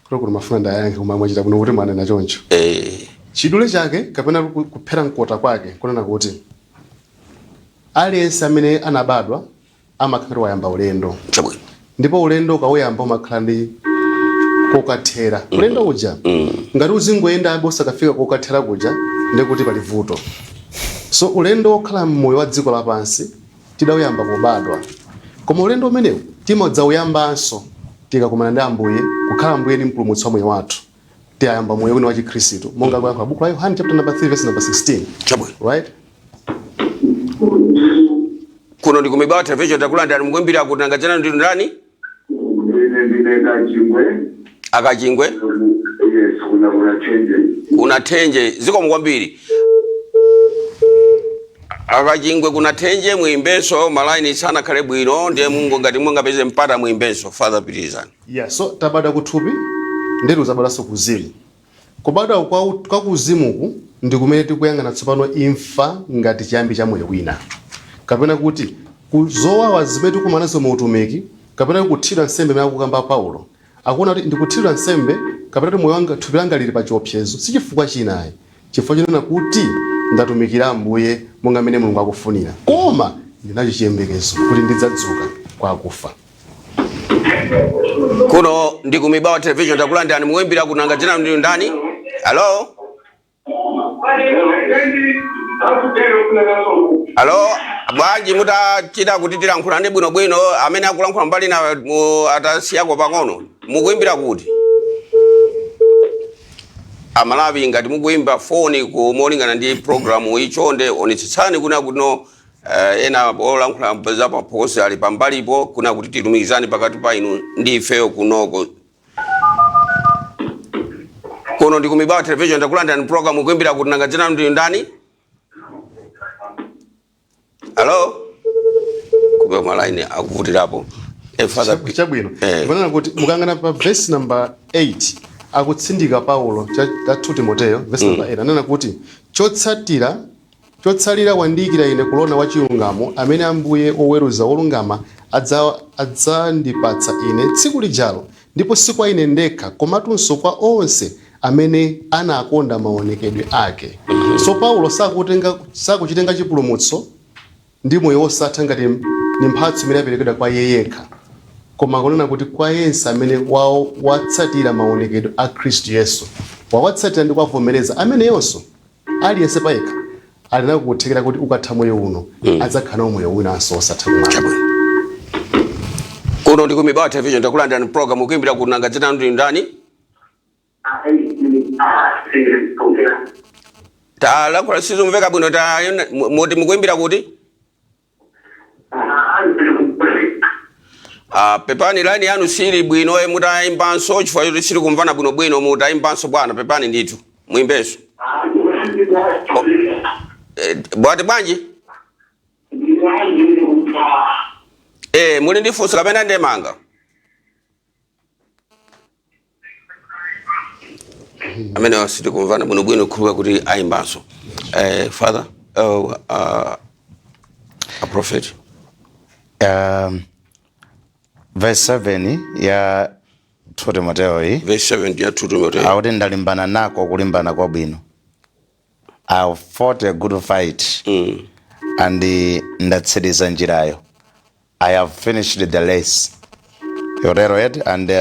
kulo kuti mafuna ndayankhe, koma mwachita kuno kuti mwanena choncho. Chidule chake kapena kuphera mkota kwake kunena kuti aliyense amene anabadwa amakhala wayamba ulendo. Ndipo ulendo ukawuyamba umakhala ndi kokathera ulendo uja. Ngati uzingoyenda abe osakafika kokathera kuja, ndikuti pali vuto. So ulendo wokhala mmoyo wa dziko lapansi tidawuyamba pobadwa, koma ulendo umenewu timadzawuyambanso tikakumana ndi Ambuye, kukhala Ambuye ndi Mpulumutsi wa moyo wathu. Tiyayamba moyo wina wa Chikhristu, monga kuyankhula buku la Yohane chapter number 3 verse number 16. Right. Kuno ndi kumibawa Television, takulandirani. Mukuimbira kuti? Nanga dzina ndi ndani? Ine ndine Kachingwe. Akachingwe. Yes, kuna Thenje. Kuna Thenje, zikomo kwambiri Akachingwe. Kuna Thenje, muimbenso, malaini sanakhale bwino, ndiye mungu ngati mungapeze mpata muimbenso. Father, pitirizani. Yeah, so tabadwa kuthupi, ndiye tuzabadwanso kuzimu. Kubadwa kwa kuzimuku ndi kumene tikuyang'ana tsopano imfa ngati chiyambi cha moyo wina, kapena kuti kuzowawa zimene tikumana nazo mu utumiki, kapena kuthidwa nsembe imene akukamba Paulo. Akuona kuti ndikuthidwa nsembe, kapena kuti moyo wanga, thupi langa lili pa chiopsezo, si chifukwa chinayi, chifukwa chonena kuti ndatumikira Ambuye monga mmene Mulungu akufunira, koma ndinacho chiyembekezo kuti ndidzadzuka kwa akufa. Kuno ndi kumibawa Television, takulandirani. Mukuimbira kuti? Nanga dzina ndi ndani? Halo, halo, bwanji mutachita kuti tilankhulane bwinobwino? Amene akulankhula mbali na atasiyako pang'ono. Mukuimbira kuti? Amalawi, ngati mukuimba foni ku molingana ndi programu ichonde onetsetsani kuna kuti ena olankhula za paphokoso ali pambalipo, kuna kuti tilumikizane pakati pa inu ndi ifeyo kunoko. Kuno ndi ku Mibawa Television, takulandirani program. Kuimbira kuti, nanga dzina ndi ndani? Hello, kupe malaini akuvutirapo. Father. Chabwino. Eh. Ndikunena kuti mukangana pa verse number 8, akutsindika Paulo cha 2 Timoteyo verse number 8, anena kuti chotsatira chotsalira wandiyikira ine kulona wa chilungamo, amene Ambuye oweruza wolungama adzandipatsa ine tsiku lijalo, ndipo si kwa ine ndekha komatunso kwa onse amene anakonda maonekedwe ake. So Paulo sakuchitenga chipulumutso ndi moyo wosatha ngati ni mphatso imene yaperekedwa kwa iye yekha, koma akunena kuti kwa yense amene watsatira maonekedwe a Khristu Yesu, wawatsatira ndi kuwavomereza, ameneyonso aliyense payekha ali nako kuthekera kuti ukatha moyo uno adzakhala nawo moyo winanso wosatha kumwamba. Chabwino. Kuno ndi ku Mibawa Television, takulandirani program. Kuimbira kuti, nanga dzina ndi ndani? Talankhula, sizumveka bwino. Ta muti mukuimbira kuti? Ah, pepani, line yanu sili bwino. Mutayimbanso chifukwa choti sili kumvana bwinobwino. Mutayimbanso bwana, pepani ndithu, muimbenso. Bwati bwanji? Muli ndi funso kapena ndemanga? Amene sitikumvana bwinobwino, khuluka kuti ayimbanso. Father, a prophet. Verse 7 ya 2 Timoteo iyi. Verse 7 ya 2 Timoteo. Akuti ndalimbana nako kulimbana kwabwino, I fought a good fight, and ndatsiriza njirayo, I have finished the race, yotero yet, and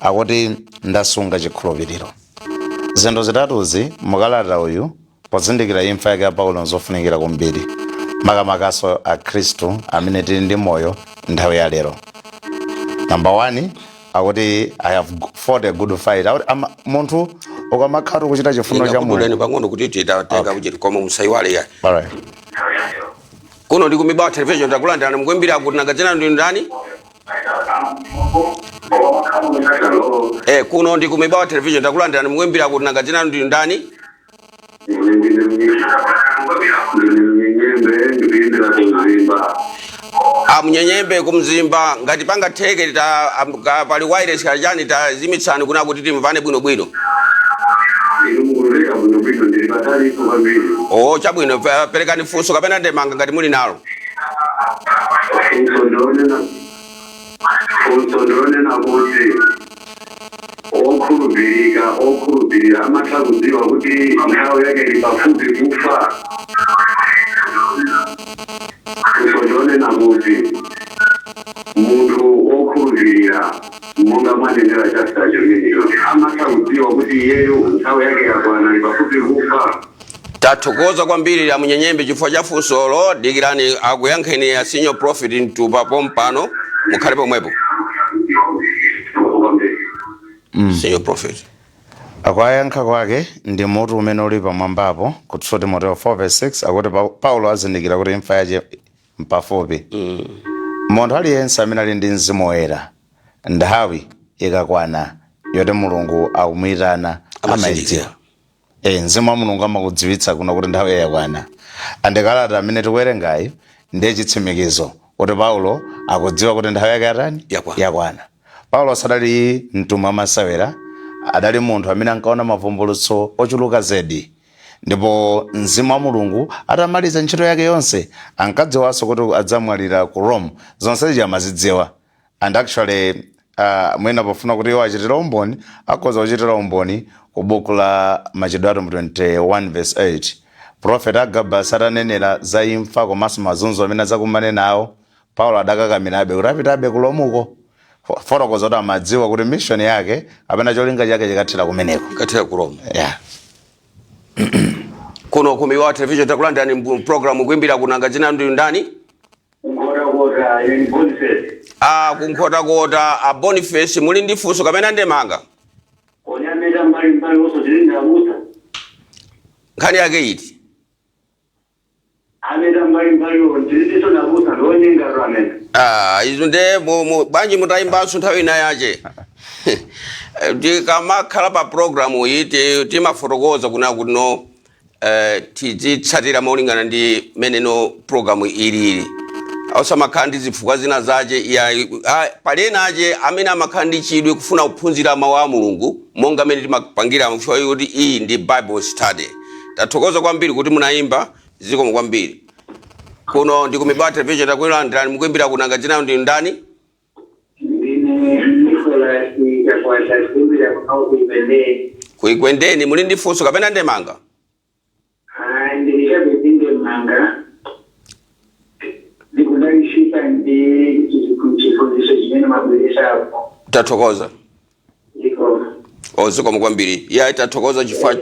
akuti ndasunga chikhulupiriro. Zinthu zitatuzi mukalata uyu, pozindikira imfa yake ya Paulo, nzofunikira kwambiri, makamakaso akhristu amene tili ndi moyo nthawi ya lero. Number one, akuti I have fought a good fight. Akuti munthu ukamakhala ukuchita chifuniro cha Ingakuduleni Mulungu. pang'ono kuti titatenga kuti, koma musayiwale ya. Alright. Kuno ndi ku Mibawa Television, takulandirani. Mukuimbira kuti, nanga dzina ndi ndani? Kuno ndi ku Mibawa Television, takulandirani. Mukuimbira kuti, nanga dzina ndi ndani? Ndine ndikuimbira kuMzimba. Amunyenyembe kumzimba, ngati pangatheke ta pali wireless kachani, tazimitsani kuna kuti timvane bwinobwino. Inu mukumveka bwinobwino, ndili patalipo kwambiri. O, chabwino. Perekani funso kapena ndemanga ngati muli nalo. Funso ndionena kuti okhulupirika, okhulupirira amatha kudziwa kuti nthawi yake ili pafupi kufa. Funso ndionena kuti munthu wokhulupirira, monga mwanenera chapter chimenecho, amatha kudziwa kuti iyeyo nthawi yake yakwana, ali pafupi kufa. Tathokoza kwambiri amunyenyembe chifukwa cha funsolo. Dikirani akuyankheni a senior prophet Mtupa pompano, mukhale pomwepo. Kwambiri. Senior prophet. Akuyankha kwake ndi mutu umene uli pamwambapo ku 2 Timoteo 4 verse 6, akuti Paulo azindikira kuti imfa yache mpafupi. Munthu aliyense amene ali ndi Mzimu Woyera, nthawi ikakwana yoti Mulungu akumuyitana, amayidziwa. Mzimu wa Mulungu amakudziwitsa kuno kuti nthawi yakwana. And kalata amene tikuwerengayi ndiye chitsimikizo kuti Paulo akudziwa kuti nthawi yake yatani? Yakwana. Yakwana. Paulo sadali mtumwi amasewera, adali munthu amene ankaona mavumbulutso ochuluka zedi, ndipo Mzimu wa Mulungu atamaliza ntchito yake yonse ankadziwanso kuti adzamwalira ku Rome. Zonse amazidziwa. And actually, mwina pofuna kuti iwo achitire umboni, akhoza kuchitira umboni ku buku la Machitidwe atumwi 21 verse 8, Prophet Agabus atanenera za imfa komanso mazunzo amene adzakumane nawo, Paulo adakakamirabe kuti apitabe ku Romuko, fotokoza kuti amadziwa kuti mission yake apena cholinga chake chikathera kumeneko. Ikathera ku Rome. Yeah. Kuno ku Mibawa Television, takulandirani mu program. Kuimbira kunanga, dzina ndi ndani? Nkhotakota, ine Boniface. Ah, kunkhotakota a Boniface, muli ndi funso kapena ndemanga? Onyameta mbali mbali onso tili. Nkhani yake iti? Ameta mbalimbaliwo ndiliso nabusa ndonyenga amene. Ah, izo nde bwanji mutayimbanso nthawi ina yache. Tikamakhala pa program iyi timafotokoza kuna kuti no tizitsatira molingana ndi meneno program ilili, osamakhala ndi zifukwa zina zache ya pali ena ache amene amakhala ndi chidwi kufuna kuphunzira mawu a Mulungu monga amene timapangira mfua kuti iyi ndi Bible study. Tathokoza kwambiri kuti munayimba, zikomo kwambiri. Kuno ndi ku Mibawa Television, takulandirani. Mukuimbira kunanga, dzina ndi ndani? Ndine Nicholas Chakwata, kuimbira kukaupipende. Kuikwendeni, muli ndi funso kapena ndemanga? Ndili ndemanga, ndikudalitsika ndi chiphunzitso chimene mabweresapo. Tathokoza. Zikomo. O, zikomo kwambiri. Ya, tathokoza chifukwa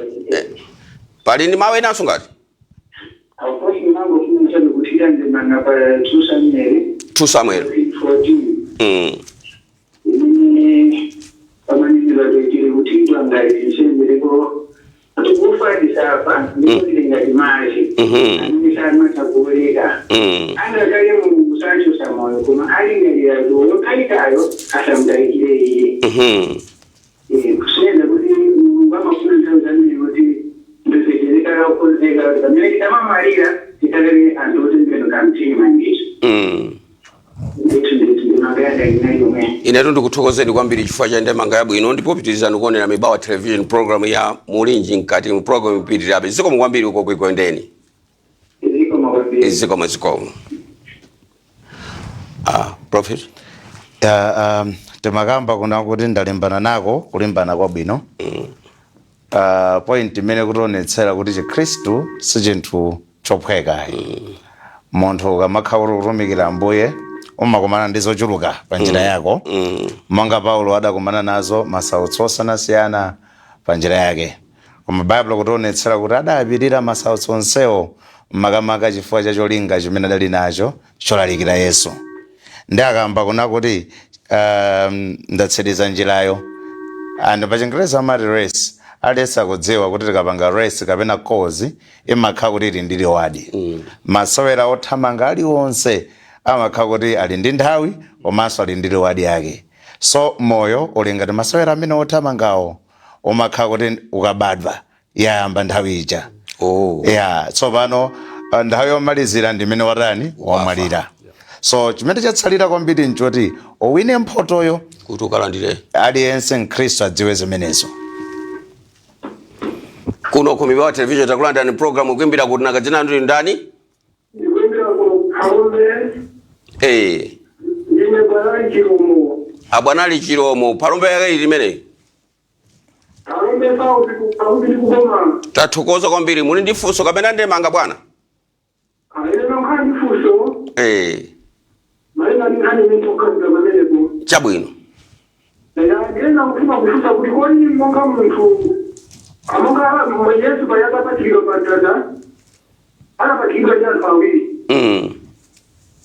pali ndi mawu enanso ngati Aposi mambo funza ndikuthira ndemanga pa 2 Samuel 2 Samuel 14 imene pamanenero tili kuthidwa ngati nsembe ndipo tikufa tisafa, ndipo tili ngati madzi amene samatha kuoleka. Angakhale Mulungu sachosa moyo, koma alingalira wotalikayo asamutalikire iye. Kusiyana kuti Mulungu amafuna nthawi zambiri kuti ndife okonzeka kuti pamene tikamamwalira tikalere anthu otembenuka mtima ndithu. Ndithu ndithu, ndemanga yanga ina yomwe. Inetu ndikuthokozeni kwambiri chifukwa cha ndemanga yabwino, ndipo pitirizani kuonera Mibawa Television, program ya Mulinji Mkati. Mu program ipitirirabe. Zikomo kwambiri uko kuikwendeni. Zikomo kwambiri. Zikomo, zikomo. Ah, prophet. Ya, timakamba kuna kuti ndalimbana nako kulimbana kwabwino. Point imene kutionetsera kuti Chikhristu si chinthu chophweka. Munthu ukamakhala kuti kutumikira Ambuye, umakumana ndi zochuluka pa njira yako, monga Paulo adakumana nazo masautso osiyanasiyana pa njira yake, koma Baibulo kutionetsera kuti adapirira masautso onsewo makamaka chifukwa cha cholinga chimene adali nacho cholalikira Yesu. Ndi akamba kuna kuti ndatsiriza njirayo, and pa Chingerezi amati race. Aliyense akudziwa kuti tikapanga race kapena course, imakhala kuti ili ndi reward. Masewera othamanga aliwonse amakhala kuti ali ndi nthawi komanso ali ndi reward yake. So moyo uli ngati masewera amene othamangawo, umakhala kuti ukabadwa yayamba nthawi ija. Ya, tsopano nthawi yomalizira ndimene watani, wamwalira. So chimene chatsalira kwambiri nchoti uwine mphotoyo kuti ukalandire. Aliyense Mkhristu adziwe zimenezo. Kuno ku Mibawa Television, takulandirani program. Kuimbira kuti, nanga dzina ndi ndani? Ndikuimbira ku Phalombe. Ndine Bwanali Chilomo. Abwanali Chilomo, Phalombe yake ili imeneyi? Phalombe South, Phalombe ndikukoma. Tathokoza kwambiri. Muli ndi funso kapena ndemanga, bwana? Ine nokhala ndi funso malinga ndi nkhani imene tikukambira pamenepo. Chabwino. Ndiyena kufuna kufunsa kuti kodi monga munthu amonga mwe Yesu payakapachikidwa pa mtanda, anapachikidwa ndi anthu awiri.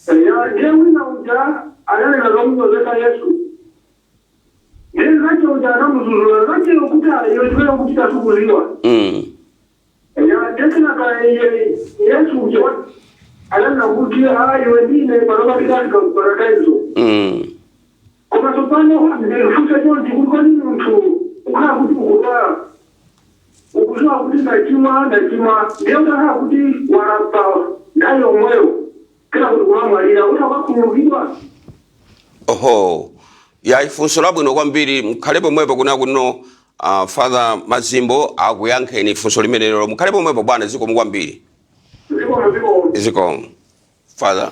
Ya, ndiye wina uja ananena zomunyozesa Yesu, ndiye zache uja anamuzuzula zache kuti iwe chimene ukuchita sukuziwa. Ya, ndekenaka Yesu uja ananena kuti iwe ndine panopa tikafika ku paradaiso. Koma tsopano ndifunse chonchi kuti kodi munthu ukhala kuti ukudwala, ukudziwa kuti ndachimwa, ndachimwa, ndiye utakhala kuti walapa nthawi yomweyo, kena kuti kulamwalira, utakakhululukidwa? Oho, ya, funso labwino kwambiri. Mukhale pomwepo kuna kuno Father Mazimbo akuyankheni funso limenelo. Mukhale pomwepo, bwana, zikomo kwambiri. Zikomo, zikomo. Zikomo, Father.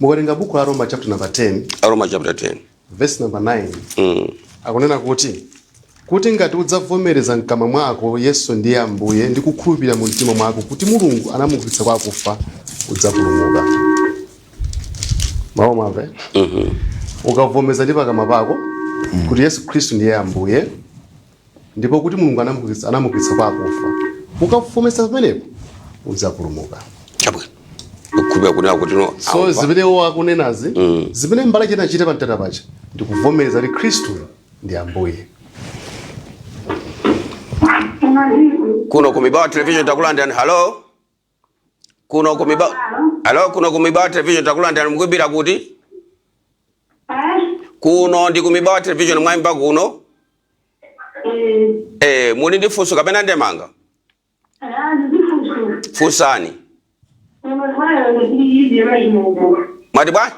Mukatenga buku la Roma chapter number 10, Roma chapter 10, verse number 9, akunena kuti ngati udzavomereza mkamwa mwako Yesu ndiye Ambuye ndi kukhulupirira mu mtima mwako kuti Mulungu anamuukitsa kwa akufa, udzapulumuka. Mawu mwamve? Mm. Ukavomereza ndi pakamwa pako kuti Yesu Khristu ndiye Ambuye ndipo kuti Mulungu anamuukitsa kwa akufa, ukavomereza pamenepo, udzapulumuka. Chabwino, kukhulupirira kunena kuti no So amva. zimene iwo akunenazi, zimene mbale chinachita pa mtanda paja, ndikuvomereza kuti Khristu ndi Ambuye. Kuno ku Mibawa Television takulandirani. Hello, kuno ku Mibawa. Hello, kuno ku Mibawa Television takulandirani. Mukuimbira kuti? Kuno ndi ku Mibawa Television, mwayimba kuno. Muli ndi funso kapena ndemanga? Funsani. Mwati bwa?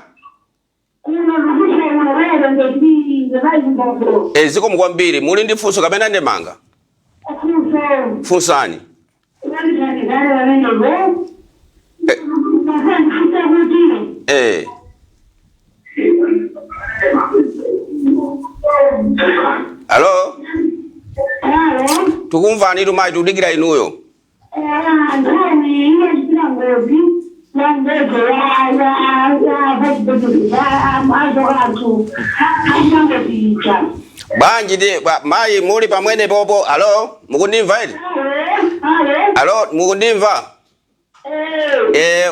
Zikomo kwambiri. Muli ndi funso kapena ndemanga? Funsani. Hello, tikumvani tumayi, tikudikira inuyo. Nkhani iyachitira ngozi ya ndege ya anthu asangoziita. Bwanji ndi mayi, muli pamwene popo? Hello, mukundimva iti? Hello, mukundimva?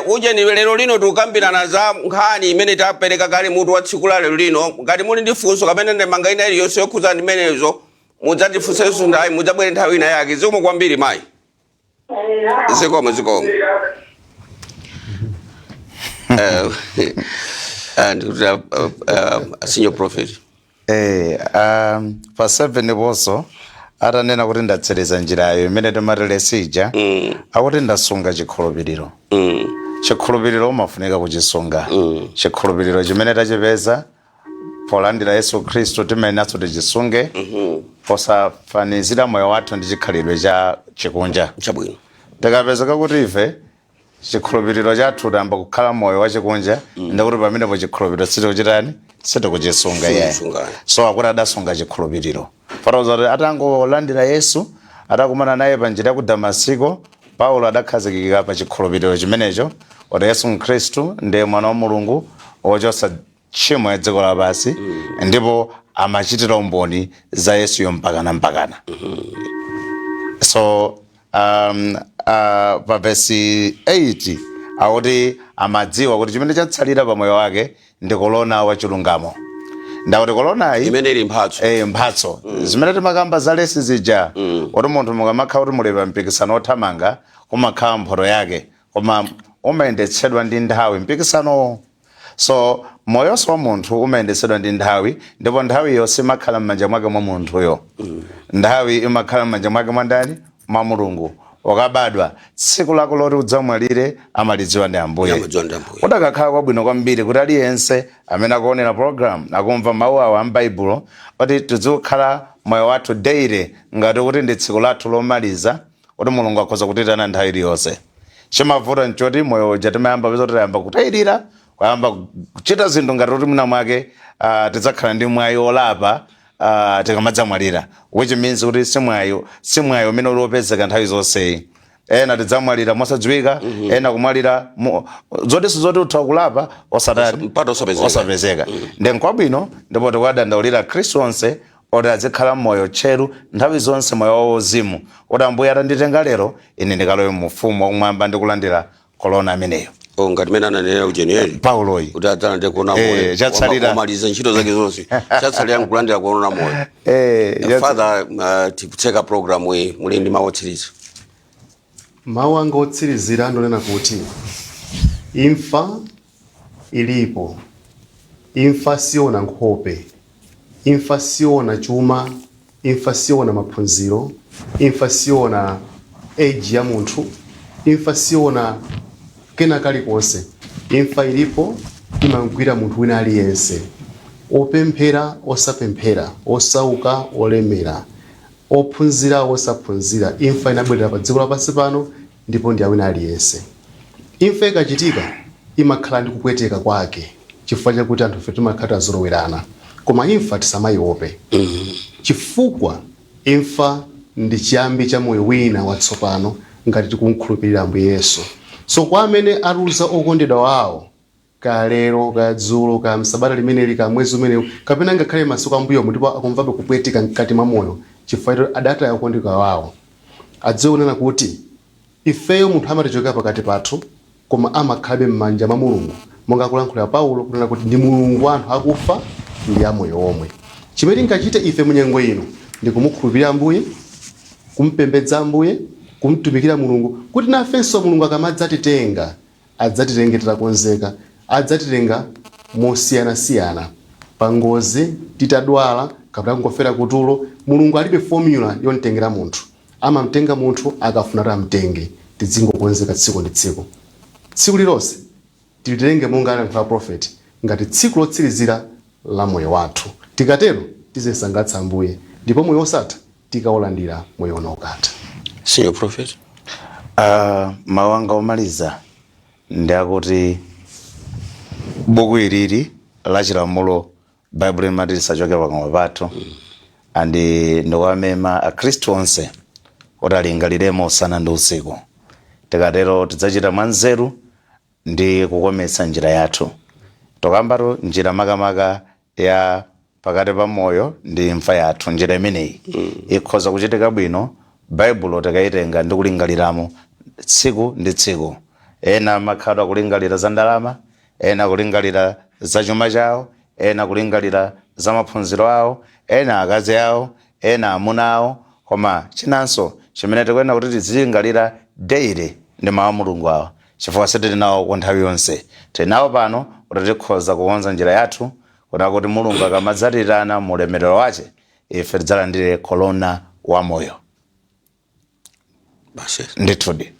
Uje ni lero lino tikukambirana za nkhani imene tapereka kale mutu wa tsiku la lero lino. Ngati muli ndi funso kapena ndemanga ina iliyonse yokhuza ndimenezo, mudzatifunsenso nthawi, mudzabwere nthawi ina yake. Zikomo kwambiri mayi, zikomo, zikomo. Ndikuti senior prophet. Pa 7 ponso atanena kuti ndatsiriza njirayo imene timati race ija, akuti ndasunga chikhulupiriro. Chikhulupiriro umafunika kuchisunga. Chikhulupiriro chimene tachipeza polandira Yesu Khristu timayenanso tichisunge, posafanizira moyo wathu ndi chikhalidwe cha chikunja. Tikapezeka kuti ife chikhulupiriro chathu tayamba kukhala moyo wachikunja, ndikuti pamenepo chikhulupiriro sitikuchitani, sitikuchisunga iyayi. Sikuchisunga. So akuti adasunga chikhulupiriro, fatauza kuti atangolandira Yesu, atakumana naye pa njira ya ku Damasiko, Paulo adakhazikika pa chikhulupiriro chimenecho kuti Yesu Khristu ndiye mwana wa Mulungu wochotsa tchimo ya dziko lapansi, ndipo amachitira umboni za Yesuyo mpakana mpakana. So pa vesi 8 akuti amadziwa kuti chimene chatsalira pa moyo wake ndi kolona wachilungamo. Ndakuti kolonayi imene ili mphatso. Mphatso zimene timakamba za race zija, kuti munthu mukamakhala kuti muli pa mpikisano othamanga, kumakhala mphoto yake, koma umayendetsedwa ndi nthawi mpikisanowo. So moyonso wa munthu umayendetsedwa ndi nthawi, ndipo nthawiyo simakhala m'manja mwake mwa munthuyo. Nthawi imakhala m'manja mwake mwa ndani? Mwa Mulungu. Ukabadwa, tsiku lako loti udzamwalire amalidziwa ndi Ambuye. Amadziwa ndi Ambuye. Kudakakhala kwabwino kwambiri kuti aliyense amene akuonera program, akumva mawu awa ambaibulo, kuti tizikhala moyo wathu daily ngati kuti ndi tsiku lathu lomaliza, kuti Mulungu akhoza kutitana nthawi iliyonse. Chimavuta nchoti moyo uja timayamba peza kuti tayamba kutayirira, kuyamba kuchita zinthu ngati kuti mwina mwake tidzakhala ndi mwayi olapa tikamadzamwalira, which means kuti simwayi, simwayi umene uli wopezeka nthawi zonseyi. Ena tidzamwalira mosadziwika, ena kumwalira zotinso zoti utha kulapa osatani? Mpata osapezeka. Osapezeka. Ndi nkwabwino, ndipo tikuwadandaulira Khristu onse oti azikhala moyo tcheru nthawi zonse, moyo wauzimu, kuti Ambuye atanditenga lero, ine ndikalowe mu ufumu wakumwamba ndikulandira kolona ameneyo. Oh, ngati mene ananenera ujenieri Pauloyi. Kuti adzalande kuona moyo. Chatsalira. Wamaliza ntchito zake zonse, chatsalira nkulandira kuona moyo. Father, tikutseka program iyi, muli ndi mawu otsiriza? Mawu anga otsirizira ndonena kuti imfa ilipo. Imfa siona nkhope, imfa siona chuma, imfa siona maphunziro, imfa siona age ya munthu, imfa siona kena kalikonse. Imfa ilipo, imagwira munthu wina aliyense, opemphera, osapemphera, osauka, olemera, ophunzira, osaphunzira. Imfa inabwerera pa dziko lapansi pano ndipo ndi awina aliyense. Imfa ikachitika imakhala ndi kupweteka kwake chifukwa chakuti anthu ife timakhala tazolowerana, koma imfa tisamayiope, chifukwa imfa ndi chiyambi cha moyo wina watsopano ngati tikumkhulupirira Ambuye Yesu. So kwa amene aluza okondedwa wawo, kaya lero, kaya dzulo, kaya msabata limeneli, kaya mwezi umenewu, kapena ngakhale masiku ambuyomo, ndipo akumvabe kupweteka mkati mwa moyo chifukwa choti adataya okondedwa wawo, adziwe kunena kuti ifeyo munthu amatichokera pakati pathu, koma amakhalabe m'manja mwa Mulungu, monga akulankhulira Paulo kunena kuti ndi Mulungu wa anthu akufa ndi amoyo omwe. Chimene tingachite ife munyengo ino ndi kumukhulupirira Ambuye. Kumpembedza Ambuye, kumtumikira Mulungu, kuti nafenso Mulungu akamadzatitenga adzatitenge titakonzeka, adzatitenga mosiyanasiyana, pa ngozi, titadwala kapena kungofera kutulo. Mulungu alibe formula yomtengera munthu, amamtenga munthu akafuna kuti amtenge. Tidzingokonzeka tsiku ndi tsiku, tsiku lilonse tilitenge monga anayankhula prophet, ngati tsiku lotsirizira la moyo wathu. Tikatero tizisangalatsa Ambuye, ndipo moyo wosatha tikaulandira, moyo uno ukatha. Senior Prophet. Mawu anga omaliza ndi akuti buku ilili la chilamulo, Baibulo, limati lisachoke pakamwa pathu. And ndikuwamema Akhristu onse kuti alingaliremo usana ndi usiku. Tikatero tidzachita mwanzeru ndi kukometsa njira yathu. Tokambatu njira makamaka ya pakati pa moyo ndi imfa yathu. Njira imeneyi ikhoza kuchitika bwino Baibulo tikayitenga ndi kulingaliramo tsiku ndi tsiku. Ena amakhala kulingalira za ndalama, ena kulingalira za chuma chawo, ena kulingalira za maphunziro awo, ena akazi awo, ena amuna awo. Koma chinanso chimene tikuyenera kuti tizilingalira daily ndi mawu a Mulungu awa, chifukwa sitili nawo kwa nthawi yonse. Tili nawo pano kuti tikhoza kukonza njira yathu, kuti akuti Mulungu akamadzatitana mu ulemerero wace, ife tidzalandire kolona wa moyo. Basi. Ndithudi.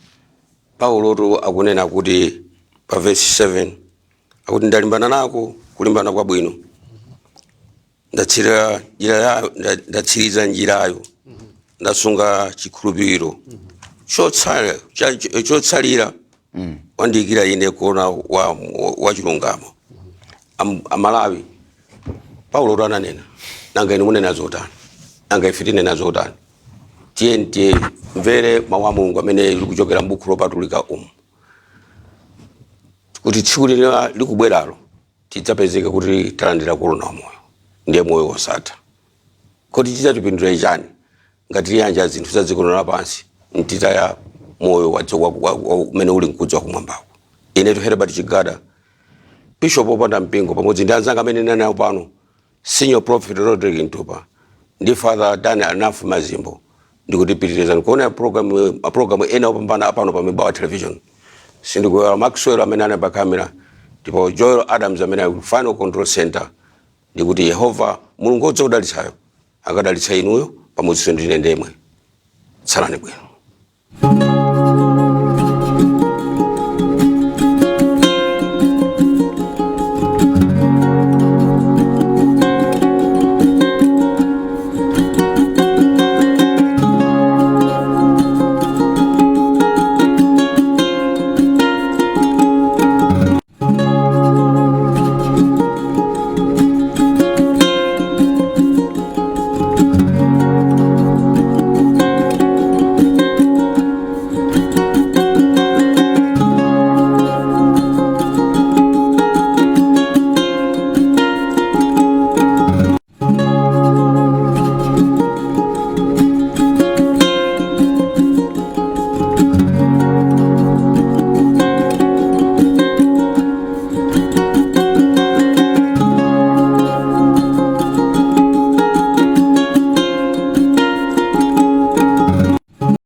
Paulotu akunena kuti pa verse 7 akuti, "Ndalimbana nako kulimbana kwabwino, ndatsira njira ndatsiriza njirayo, ndasunga chikhulupiriro. Chotsalira wandiyikira ine korona wa chilungamo." Amalawi, Paulo ananena, nanga inu munena zotani? Nanga ife tinena zotani? Tiye tiye mvere mawu a Mulungu amene likuchokera m'buku lopatulika umu, kuti tsiku lina likubweralo tidzapezeke kuti talandira korona wa moyo, ndiye moyo wosatha. Kodi tidzatipindula chani ngati tiyanja zinthu za dziko lapansi ntitaya moyo umene uli mkudza kumwambako? Inetu Herbert Chigada, bishop opanda mpingo, pamodzi ndi anzanga amene ndinali nawo pano, Senior Prophet Rodrick Ntupa ndi Father Daniel Anafu Mazimbo, ndikutipitirizani kuona program, maprogramu ena opambana apano pa Mibawa Television. Sindikuwera Maxwell amene ali pa kamera, ndipo Joel Adams amene ali ku final control center. Ndikuti Yehova Mulungu wodzakudalitsayo akadalitsa inuyo pamodzinso ndine ndemwe. Tsalani bwino.